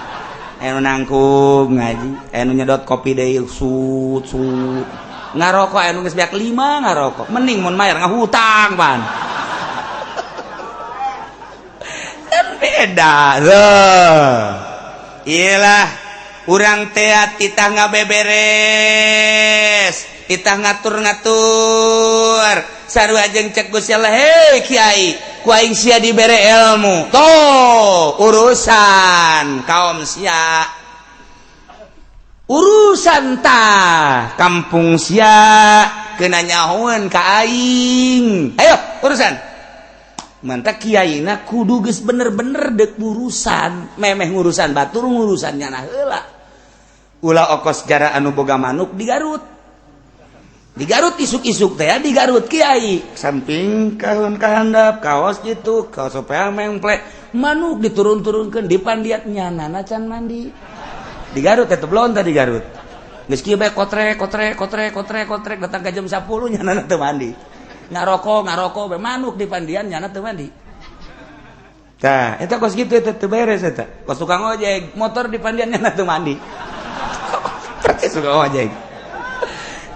aya nu nangkub ngaji, aya nu nyedot kopi deui sut sut. Ngarokok aya nu geus beak 5 ngarokok mending mun mayar ngahutang pan. Kan beda loh. Iyalah urang teh titah ngabeberes, titah ngatur-ngatur. Sarua jeung cek Gusti Allah, hei kiai, ku aing sia dibere ilmu. Tuh, urusan kaum sia. Urusan tah kampung sia kena nyahoeun ka aing. Ayo urusan. Mantak kiaina kudu geus bener-bener dek urusan, memeh ngurusan batur ngurusan nyana heula. Ulah okos jara anu boga manuk di Garut. Di Garut isuk-isuk teh di Garut kiai samping kahun kahandap kaos gitu kaos supaya memplek manuk diturun-turunkeun di pandiat nyanana can mandi. Di Garut teh belon tadi Garut. Geus kieu bae kotrek kotrek kotrek kotrek kotrek datang ka jam 10 nyanana teu mandi. Ngarokok ngarokok bae manuk di pandian nyana teu mandi. Tah eta kos kitu eta teu beres eta. Kos tukang ojek motor di pandian nyana teu mandi. Percis tukang ojek.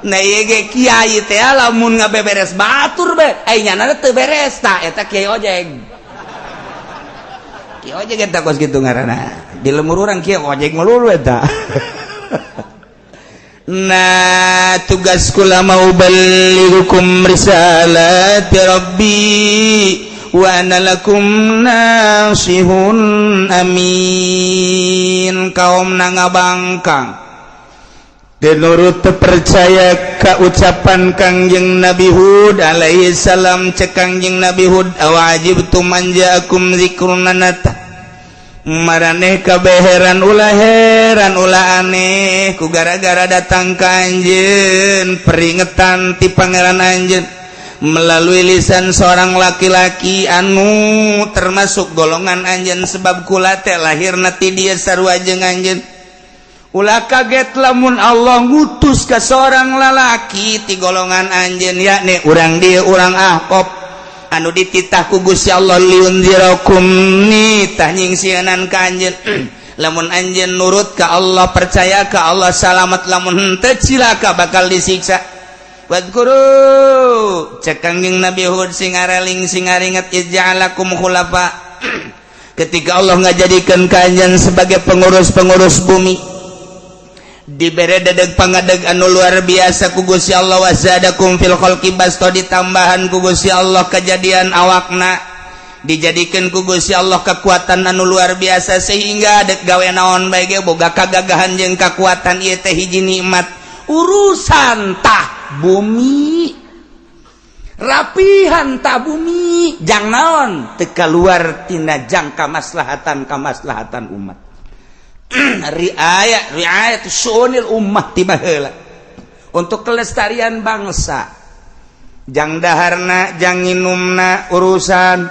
Nah ieu ge kiai teh lamun ngabeberes batur bae ai nyana teu beres tah eta kiai ojek. Kiai ojek eta kos kitu ngaranna. Di lemur urang kiai ojek melulu eta. Nah tugas kula mau balighukum risalati rabbi wa ana lakum nasihun amin. Kaum nangabangkang denurut terpercaya ka ucapan Kangjeng Nabi Hud alaihi salam. Cek Kangjeng Nabi Hud awajibtum man ja'akum zikrun nanata maraneh kabeheran ulah heran ulah aneh ku gara-gara datang ka anjeun peringetan ti pangeran anjeun melalui lisan seorang laki-laki anu termasuk golongan anjeun sebab kula teh lahirna ti dieu sarua jeung anjeun. Ulah kaget lamun Allah ngutus ke seorang lalaki ti golongan anjeun, yakni urang dieu, urang Ahqaf, anu dititah ku Gusti Allah liunzirakum, nitah nyingsieunan ka anjeun. Lamun anjeun nurut ka Allah, percaya ka Allah, salamat. Lamun henteu, cilaka, bakal disiksa. Wadkuru, cek Kangjeng Nabi Hud, sing areling, sing aringet, iz ja'alakum khulafa, ketika Allah ngajadikeun ka anjeun sebagai pengurus-pengurus bumi, dibere dedeg pangadeg anu luar biasa ku Gusti Allah. Wazadakum fil khalqi basta, ditambahan ku Gusti Allah kejadian awakna, dijadikan ku Gusti Allah kekuatan anu luar biasa, sehingga dek gawe naon bae ge boga kagagahan jeung kekuatan. Ieu teh hiji nikmat. Urusan tah bumi, rapihan tah bumi jang naon, teu keluar tina jangka maslahatan kamaslahatan umat, riayat riayat syu'unil ummah tiba heula untuk kelestarian bangsa, jang daharna, jang nginumna urusan,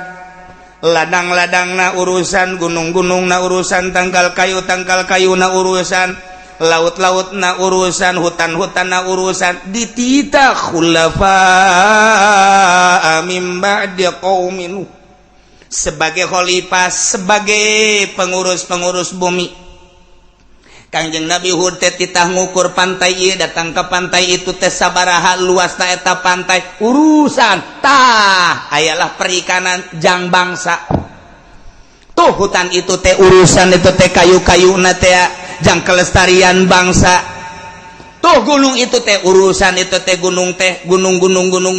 ladang-ladangna urusan, gunung-gunungna urusan, tangkal kayu tangkal kayuna urusan, laut-lautna urusan, hutan-hutanna urusan. Dititah khulafa min ba'di qaumin Nuh, sebagai khalifah, sebagai pengurus-pengurus bumi. Kangjeng Nabi Hud teh titah ngukur pantai ieu, datang ke pantai itu teh sabaraha luasna eta pantai, urusan tah ayalah perikanan jang bangsa. Tuh hutan itu teh urusan, itu teh kayu-kayuna teh jang kelestarian bangsa. Tuh gunung itu teh urusan, itu teh gunung teh gunung-gunung gunung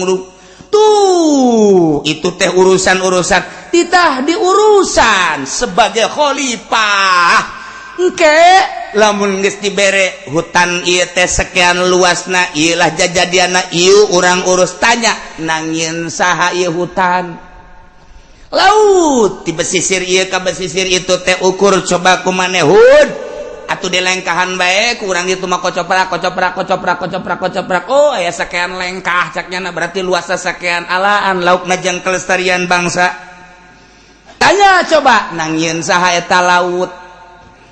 tuh itu teh urusan-urusan, titah diurusan sebagai khalifah. Engke lamun geus dibere hutan ieu teh sekian luasna, ieu lah jajadianna, ieu urang urus, tanya nangieun saha ieu hutan, laut di pesisir ieu ka pesisir itu teh ukur coba ku maneh, Hud. Atuh dilengkahan bae ku urang itu mah, kocoprak kocoprak kocoprak kocoprak kocoprak, oh aya sekian lengkah caknya, berarti luasna sekian. Alaan lauk jang kelestarian bangsa. Tanya coba nangieun saha eta laut,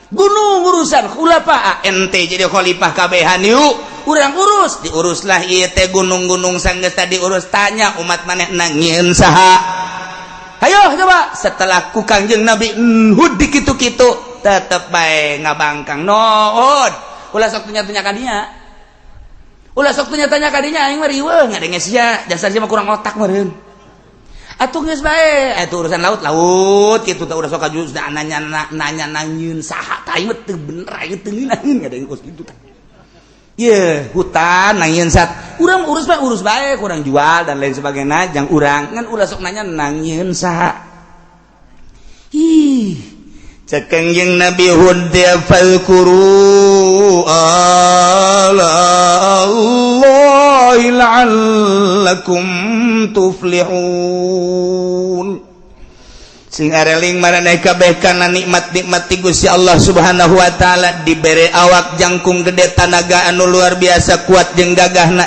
gunung, urusan khulafa. Ente jadi khalifah kabehan, yuk urang urus. Diuruslah ieu teh gunung-gunung. Sanggeus tadi urus, tanya umat maneh nangieun saha, ayo coba. Setelah ku Kangjeng Nabi Hud dikitu-kitu, tetep bae ngabangkang. No, ulah sok tanya-tanya ka dinya, ulah sok tanya-tanya ka dinya, aing mah riweuh ngadenge sia, dasar sia mah kurang otak meureun. Atuh geus bae atuh urusan laut laut kitu teh, udah sok kaju nanya nanya nangieun saha tah, aing mah teu bener, aing teu ngeunaheun ngadenge kos kitu tah. Ye, hutan nangieun sat. Urang urus bae, urus bae, kurang jual dan lain sebagainya jang urang, ngan ulah sok nanya nangieun saha. Ih, cek Kangjeng Nabi Hud dia, fadzkuru ala Allahi la'allakum tuflihun. Sing areling maraneh kabeh kana nikmat-nikmat ti Gusti Allah Subhanahu wa taala. Dibere awak jangkung gede, tanaga anu luar biasa kuat jeung gagahna,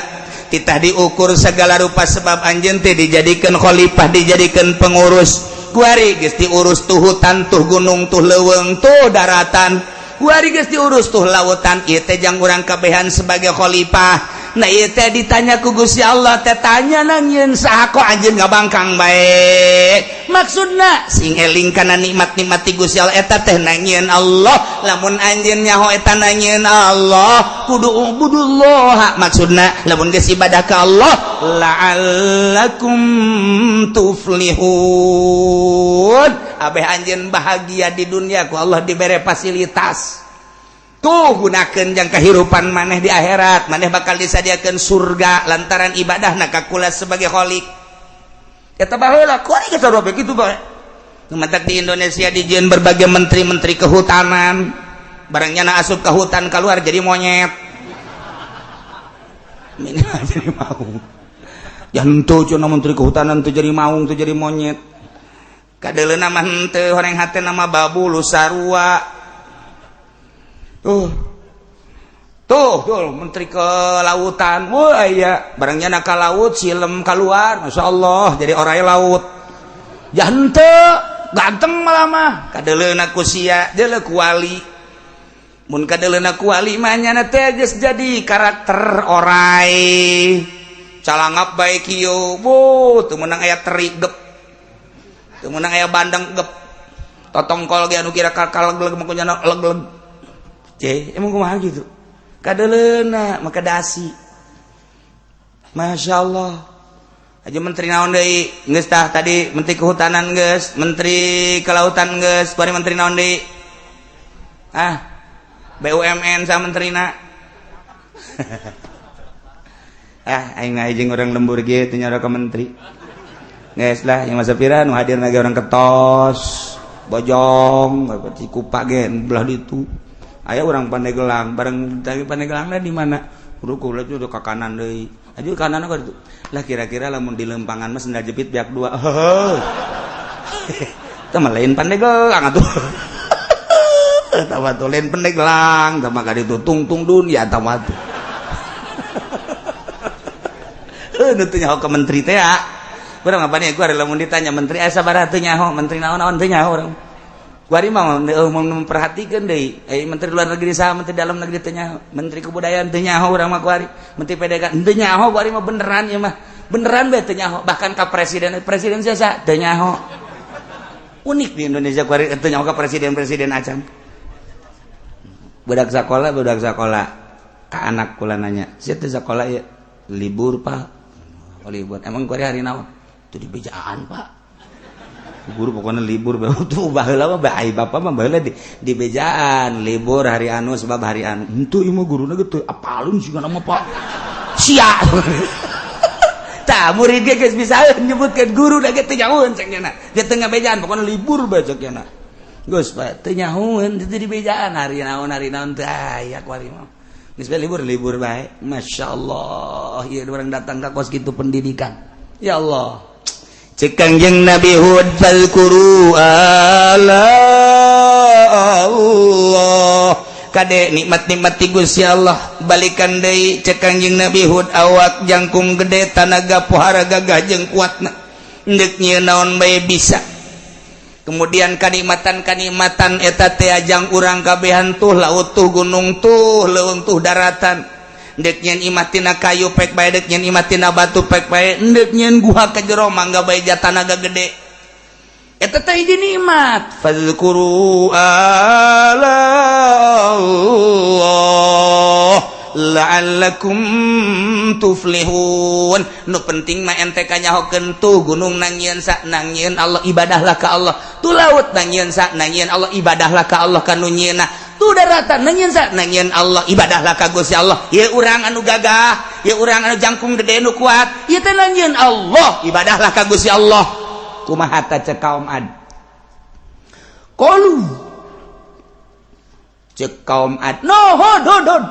titah diukur segala rupa sebab anjeun teh dijadikan khalifah, dijadikan pengurus. Kuari geus diurus tuh hutan, tuh gunung, tuh leuweung, tuh daratan, kuari geus diurus tuh lautan, ieu teh jang urang kabehan sebagai khalifah. Nah, ieu teh ditanya ku Gusti Allah teh, tanya nangieun saha, kok anjeun ngabangkang bae? Maksudna sing eling kana nikmat-nikmat ti Gusti Allah, eta teh nangieun Allah. Lamun anjeun nyaho eta nangieun Allah, kudu ubudullah. Maksudna lamun geus ibadah ka Allah, la'allakum tuflihun, abeh anjeun bahagia di dunia, ku Allah dibere fasilitas tuh, gunakan jang kehidupan maneh di akhirat, maneh bakal disadiakan surga lantaran ibadah ka kula sebagai kholik. Eta baheula kuari kita begitu bae. Matak di Indonesia dijieun berbagai menteri-menteri kehutanan, barangnya na asup ke hutan, keluar jadi monyet. Ini jadi mau jantu cenah menteri kehutanan tuh jadi maung tuh jadi monyet. Kadeleuna mah henteu, horeng hate nama babu lu sarua. Tuh tuh tuh menteri kelautan, wah iya, barangnya nak laut silem keluar, masya Allah, jadi orang laut. Jante ganteng malah mah, kadeleuna ku sia deuleu kuali. Mun kadeuleuna kuali mah nyana teh geus jadi karakter orai. Calangap bae kieu, bu, teu meunang aya teri gep. Teu meunang aya bandeng gep. Totongkol ge anu kira kakal leg mah kunyana leg-leg. Ce, emang kumaha gitu? Kadeuleuna maka dasi. Masya Allah. Aja menteri naon deui? Geus tah tadi menteri kehutanan geus, menteri kelautan geus, bari menteri naon deui? Ah, BUMN sama menterina. Ah, aing jeung orang lembur ge teu nyara ka menteri. Geus lah, yang masa pira nu hadir lagi orang Ketos, Bojong, Cikupa ge belah ditu. Aya orang Pandeglang, bareng tadi Pandegelangna di mana? Kudu kula udah ka kanan deui. Aju kanan ka ditu. Lah kira-kira lamun di lempangan mah sendal jepit pihak dua. Heuh. Teu mah lain Pandeglang atuh. Eta mah tuh lain Pandeglang, tah mah ka ditu tungtung dunia eta mah tuh. Heuh, nu teu nyaho ka menteri teh ya. Urang apa nih gua lamun ditanya menteri asa sabaraha teu nyaho, menteri naon-naon teu nyaho urang. Kuari mah memperhatikan deui. Menteri luar negeri saha, menteri dalam negeri teu nyaho, menteri kebudayaan teu nyaho urang mah kuari, menteri PDK teu nyaho kuari mah beneran ieu mah. Beneran bae teu nyaho, bahkan ka presiden, presiden siapa teu nyaho. Unik di Indonesia kuari teu nyaho ka presiden-presiden acan. Budak sekolah ka anak kula nanya, "Sia teu sekolah ya?" "Libur, Pak." "Oh, libur. Emang kuari hari naon?" "Teu dibejaan, Pak." Guru pokoknya libur tuh baheula mah bae bapak mah baheula di bejaan libur hari anu sebab hari anu henteu ieu mah guruna ge teu apalun sih mah Pak sia. Tah murid ge geus bisa nyebutkeun guru da ge teu nyahoeun cek nya dia teu ngabejaan pokoknya libur bae cek nya geus Pak teu nyahoeun teu di bejaan hari naon teu aya kuari mah geus bae libur libur bae. Masyaallah ieu urang datang ka kos kitu pendidikan ya Allah. Cek Kangjeng Nabi Hud, "Fadzkuru ala Allah." Kade nikmat-nikmat ti Gusti Allah balikan deui cek Kangjeng Nabi Hud, awak jangkung gede tanaga pohara gagah jeung kuatna ndek nyieun naon bae bisa. Kemudian kanikmatan-kanikmatan eta teh ajang urang kabehan tuh laut tuh gunung tuh leuweung tuh daratan ndek nyieun imah tina kayu pek bae dek nyieun imah tina batu pek bae ndek nyieun guha ke jero mangga bae tanaga gede eta teh hiji nikmat. Fadzkuru ala Allah la'allakum tuflihun. Nu penting mah ente kanyahokeun tuh gunung nangieun sa nangieun Allah ibadahlah ka Allah, tuh laut nangieun sa nangieun Allah ibadahlah ka Allah kanu nyieunna, tuh daratan nangieun sa nangieun Allah ibadahlah ka Gusti Allah. Ieu urang anu gagah, ieu urang anu jangkung gede nu kuat, ieu teh nangieun Allah ibadahlah ka Gusti Allah. Kumaha ta cek kaum Ad? Qalu cek kaum Ad, no hod hod hod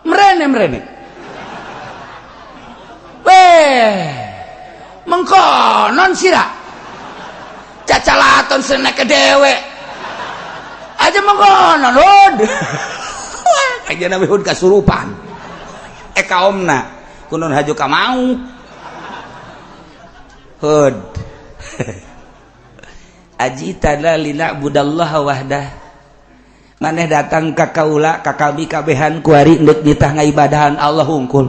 mrene mrene weh mengkonon sira cacalaton seneke dewe aja mengkonon hud. Aja Nabi Hud kasurupan kaumna kunun haju ka mau hud ajitana lina'budallaha wahdah. Maneh datang ka kaula ka kami kabehan kuari ndek nitah ngaibadahan Allah hungkul.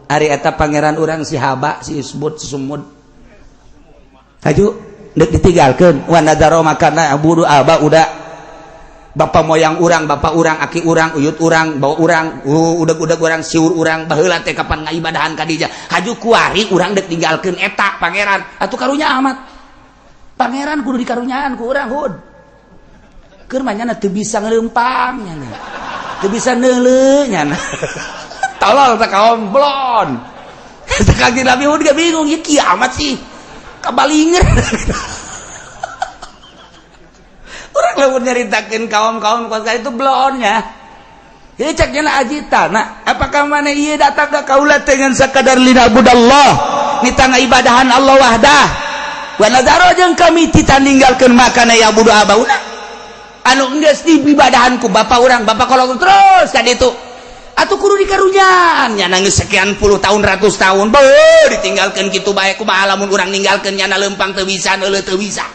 Ari eta pangeran urang si Haba si Isbut si Sumud haju ndek ditinggalkeun wa nadzaro makana abudu aba udah bapak moyang urang bapak urang aki urang uyut urang bawa urang udag-udag urang siur urang baheula teh kapan ngaibadahan ka dija haju kuari urang dek tinggalkeun eta pangeran atuh karunya amat pangeran kudu dikarunyaan ku urang hud. Keur mah nyana teu bisa ngelempang nyana teu bisa neuleuh nyana tolol teh kaum blon. Kanjeng Nabi Hud ge bingung ieu kiamat sih kabalinger. Urang lamun nyaritakeun kaum-kaum kos itu blonnya. Ieu cek nya ajita nah apakah mana ieu datang ka kaula dengan sakadar lina'budallah nitah ngibadahan Allah wahdah wa nadzaro jeung kami tita ninggalkeun makana ya budu abauna anu geus diibadahan ku bapak urang bapak kalau terus ka ditu atuh kudu dikarunyaan nya nangis sekian puluh tahun ratus tahun beuh ditinggalkeun kitu bae kumaha lamun urang ninggalkeun nyana lempang teu bisa neuleuh teu bisa.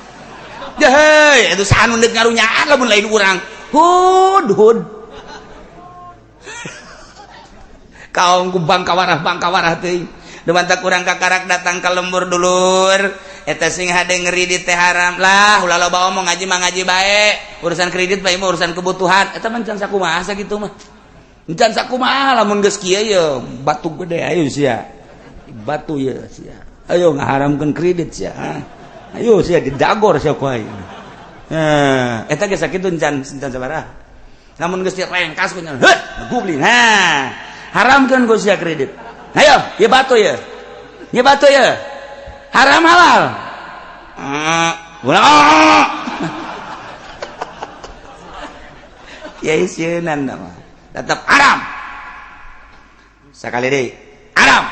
Deh, itu saha nu deuk ngarunyaan lamun lain urang. Hud hud. Kaum ku bangkawarah teuing. Dumantak urang kakarak datang ka lembur dulur. Eta sing hade ngredit teh haram lah, ulah loba omong, ngaji mah ngaji bae. Urusan kredit bae mah urusan kebutuhan. Eta mah can sakumaha sakitu mah. Can sakumaha lamun geus kieu ye batu gede, ayo sia. Batu ye sia. Ayo ngaharamkeun kredit sia. Ayo sia didagor sia ku aing. Eh, eta geus sakitu can can sabaraha. Lamun geus rengkas ku nya, heuh, gubling. Ha. Haramkeun ku sia kredit. Ayo, ieu batu ya. Ieu batu ya. Haram halal. Ulah. Kiai sieunan mah. Tetap haram. Sakali deui. Haram.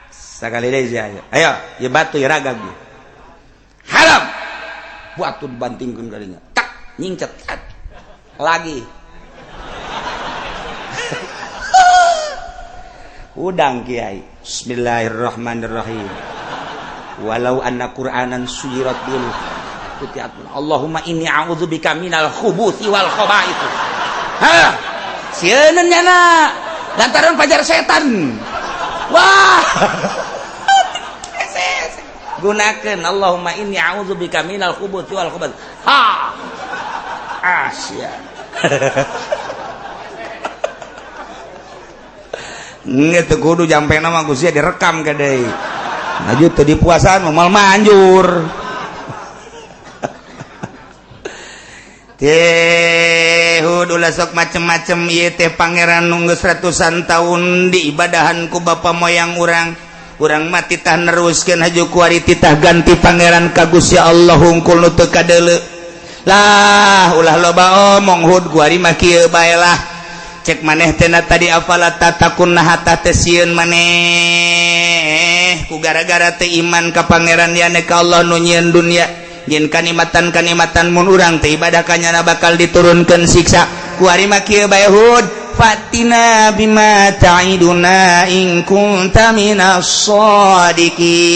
Sakali deui sia. Ayo, ieu batu ieu ragag ieu. Haram. Batu dibantingkeun kadinya. Tak nyingcet. Lagi. Udang kiai. Bismillahirrahmanirrahim. Walau anna Qur'anan suyirat bil kutiat. Allahumma inni a'udzubika minal khubuthi wal khaba'ith. Ha! Sieun nyana. Lantaran pajar setan. Wah. Gunakeun Allahumma inni a'udzubika minal khubuthi wal khaba'ith. Ha. Asia. Nggak kudu jampe nama Gusti direkam ke deui. Maju teu di puasaan moal manjur. Teh ulah sok macem-macem ieu teh pangeran nu geus ratusan tahun diibadahan ku bapa moyang urang. Urang mah titah neruskeun haju kuari titah ganti pangeran ka Gusti Allah hungkul nu teu kadeuleu. Lah ulah loba omong hud kuari mah kieu bae lah. Cek maneh tena tadi afala tatakun nah teh sieun maneh ku gara-gara teu iman ka pangeran yane ka Allah nu nyieun dunya. Yen kanimatan-kanimatan mun urang teh ibadah ka nyana bakal diturunkeun siksa. Kuari mah kieu bae hud fatina bima ta'iduna in kunta minas shadiqin.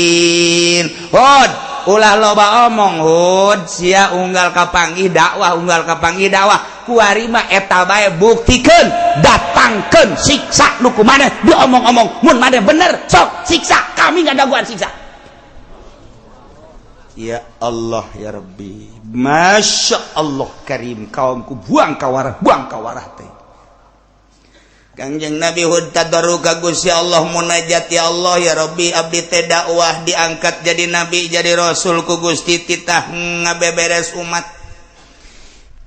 Hud ulah loba omong hud sia unggal kapanggih dakwah unggal kapanggih dakwah. Kuari mah eta bae buktikeun datangkeun siksa nu ku maneh diomong-omong mun maneh bener sok siksa kami ngadaguan siksa. Ya Allah ya Rabbi, Masya Allah Karim, kaumku buang kawarah teh. Kangjeng Nabi Hud tadarru ka Gusti Allah munajat, ya Allah ya Rabbi abdi teh dakwah diangkat jadi nabi jadi rasul ku Gusti titah ngabeberes umat.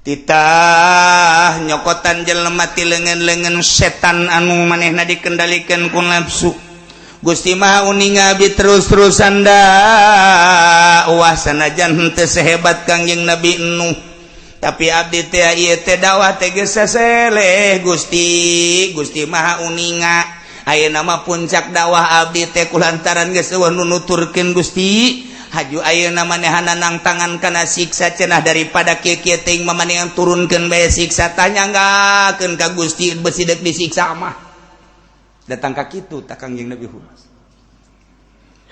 Titah nyokotan jelema ti leungeun-leungeun setan anu manehna dikendalikan ku nafsu. Gusti Maha uninga abdi terus-terusan dakwah sanajan henteu sehebat Kangjeng Nabi Nuh. Tapi abdi teh ieu teh dakwah teh geus saseleh Gusti, Gusti Maha uninga. Ayeuna mah puncak dakwah abdi teh kulantaran geus eueuh nu nuturkeun Gusti. Haju ayeuna manehana nang tangan kana siksa cenah daripada kieu-kieu teuing mah manehna turunkeun bae siksa tah nyanggakeun ka Gusti besi deuk disiksa mah. Datang ka kitu tak Kangjeng Nabi Hud.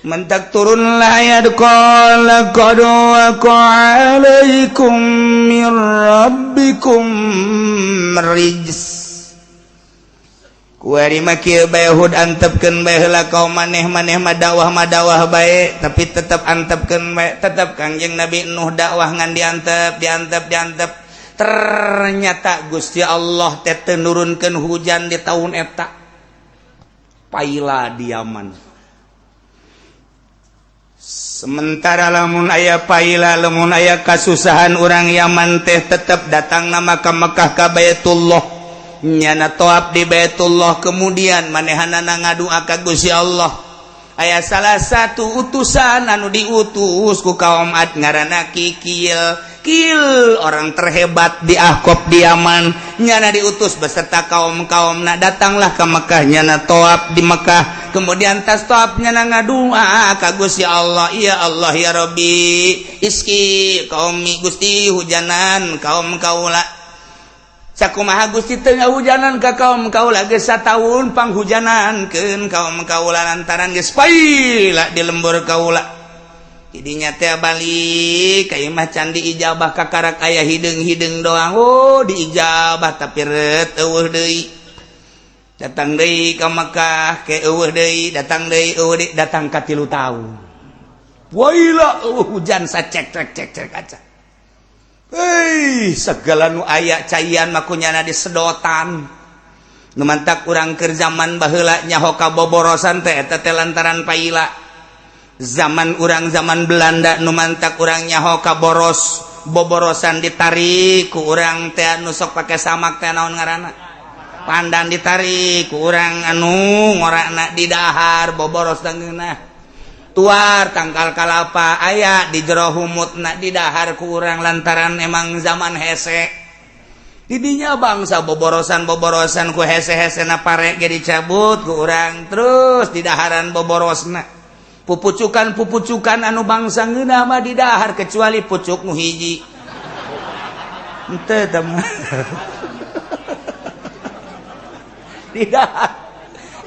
Mentak turunlah ayat qala qad waqa alaikum mir rabbikum rijs. Kuari mah kieu bae Hud antepkeun bae heula kaum maneh-maneh mah dakwah bae tapi tetep antepkeun bae tetep Kangjeng Nabi Nuh dakwah ngan diantep diantep diantep. Ternyata Gusti Allah teh teu nurunkeun hujan di tahun eta. Paila diaman. Sementara lamun aya paila lamun aya kasusahan urang Yaman teh tetep datang nama ka Mekah ka Baitullah. Nyana toab di Baitullah kemudian manehanana ngadua ka Gusti Allah. Aya salah satu utusan anu diutus ku kaum Ad ngaranna Kikil. Kil orang terhebat di Ahqaf di Yaman nyana diutus beserta kaum-kaumna datanglah ke Mekah nyana toab di Mekah kemudian tas toab nyana ngadua ka Gusti Allah ya Allah ya Rabbi iski kaum Gusti hujanan kaum kaula sakumaha Gusti teu ngahujanan ka kaum kaula geus sataun panghujanankeun kaum kaula lantaran geus paila di lembur kaula. Jadinya teh balik ka imah can diijabah kakarak aya hideung-hideung doang. Oh diijabah tapi ret eueuh deui. Datang deui ka Mekah ke eueuh deui, datang deui eueuh deui, datang ka 3 tahun. Waila eueuh hujan sacek cek cek cek kaca. Hei, segala nu aya caian mah kunyana disedotan. Nu mantak urang keur zaman baheula nyaho ka boborosan teh eta teh lantaran paila. Zaman urang zaman Belanda nu mantak urang nyaho ka boros, boborosan ditarik ku urang teh anu sok pake samak teh naon ngaranna? Pandan ditarik ku urang anu ngorakna di dahar boboros tangeunah. Tuar tangkal kalapa aya di jero humutna di dahar ku urang lantaran emang zaman hese. Didinya bangsa boborosan-boborosan ku hese-hesena pare ge dicabut ku urang terus di daharan boborosna. Pupucukan-pupucukan anu bangsa ngeunah mah di dahar kecuali pucuk nu hiji. Henteu tah mah. Di dahar.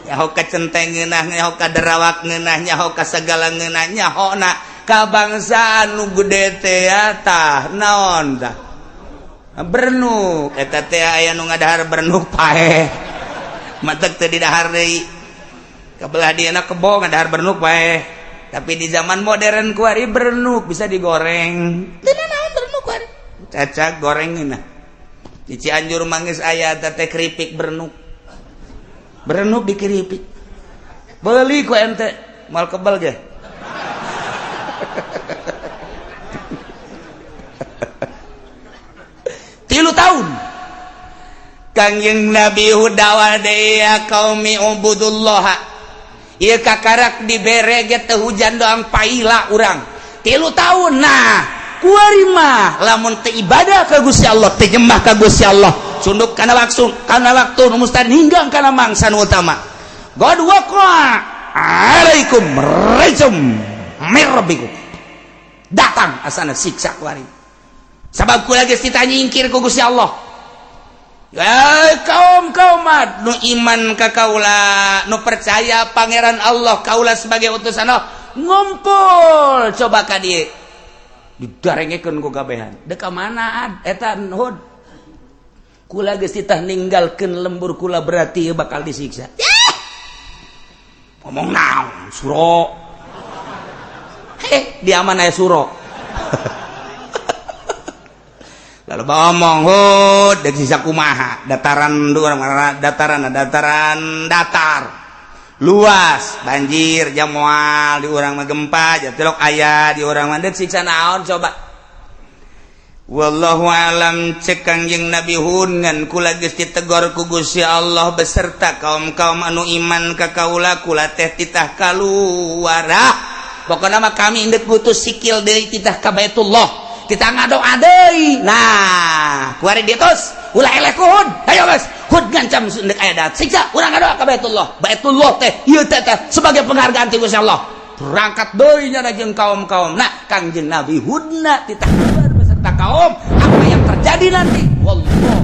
Nyaho ka centeng ngeunah, nyaho ka derawak ngeunah, nyaho ka sagala ngeunah, nyahona ka bangsa anu gede teh tah naon tah. Bernuk eta teh aya nu ngadahar bernuk paeh. Matak teu didahar deui. Kabelah dieuna kebo ngadahar bernuk paeh. Tapi di zaman modern kuari bernuk bisa digoreng. Teu naon bernuk kuari. Cacak goreng ngeunah. Di Cianjur mangis aya teh keripik bernuk. Bernuk dikeripik. Beli ku ente mal kebal ge. 3 tahun Kangjeng Nabi Hudawa deui ya qaumi ubudullah. Ieu kakarak dibere ge teu hujan doang paila urang. 3 tahun nah kuari mah lamun teu ibadah ka Gusti Allah, teu nyembah ka Gusti Allah, sunduk kana waktu nu mustahil hingga kana mangsa nu utama. God waqa alaikum rajum mir rabbikum. Datang asana siksa kuari. Sabab kula geus ditanyingkir ku Gusti Allah. Ya kaum kaumat nu iman ka kaula, nu percaya pangeran Allah kaula sebagai utusan Allah, ngumpul coba ka dieu. Didarengekeun ku kabehan. Deuk ka mana ad eta Hud? Kula geus titah ninggalkeun lembur kula berarti bakal disiksa. Yah! Ngomong naon suro. Heh, di aman aya suro. Lalu ngomong Hud deuk sisa kumaha dataran dataran dataran datar luas banjir jamoal di urang mah gempa jatilok aya di urang mah deuk siksa naon coba. Wallahu alam cek Kangjeng Nabi Hud ngan kula geus ditegor ku Gusti Allah beserta kaum-kaum anu iman ka kaula kula teh titah kaluar. Pokona mah kami deuk butuh sikil deui titah ka Baitullah. Kita ngadoa deui. Nah, kuari ditus ulah eleh ku Hud. Ayo geus, Hud ngancam deuk aya dat siksa urang ngadoa ka Baitullah. Baitullah teh ieu teh sebagai penghargaan ti Gusti Allah. Berangkat deui nya jeung kaum-kaum. Nah, Kangjeng Nabi Hudna titah keluar beserta kaum, apa yang terjadi nanti wallahu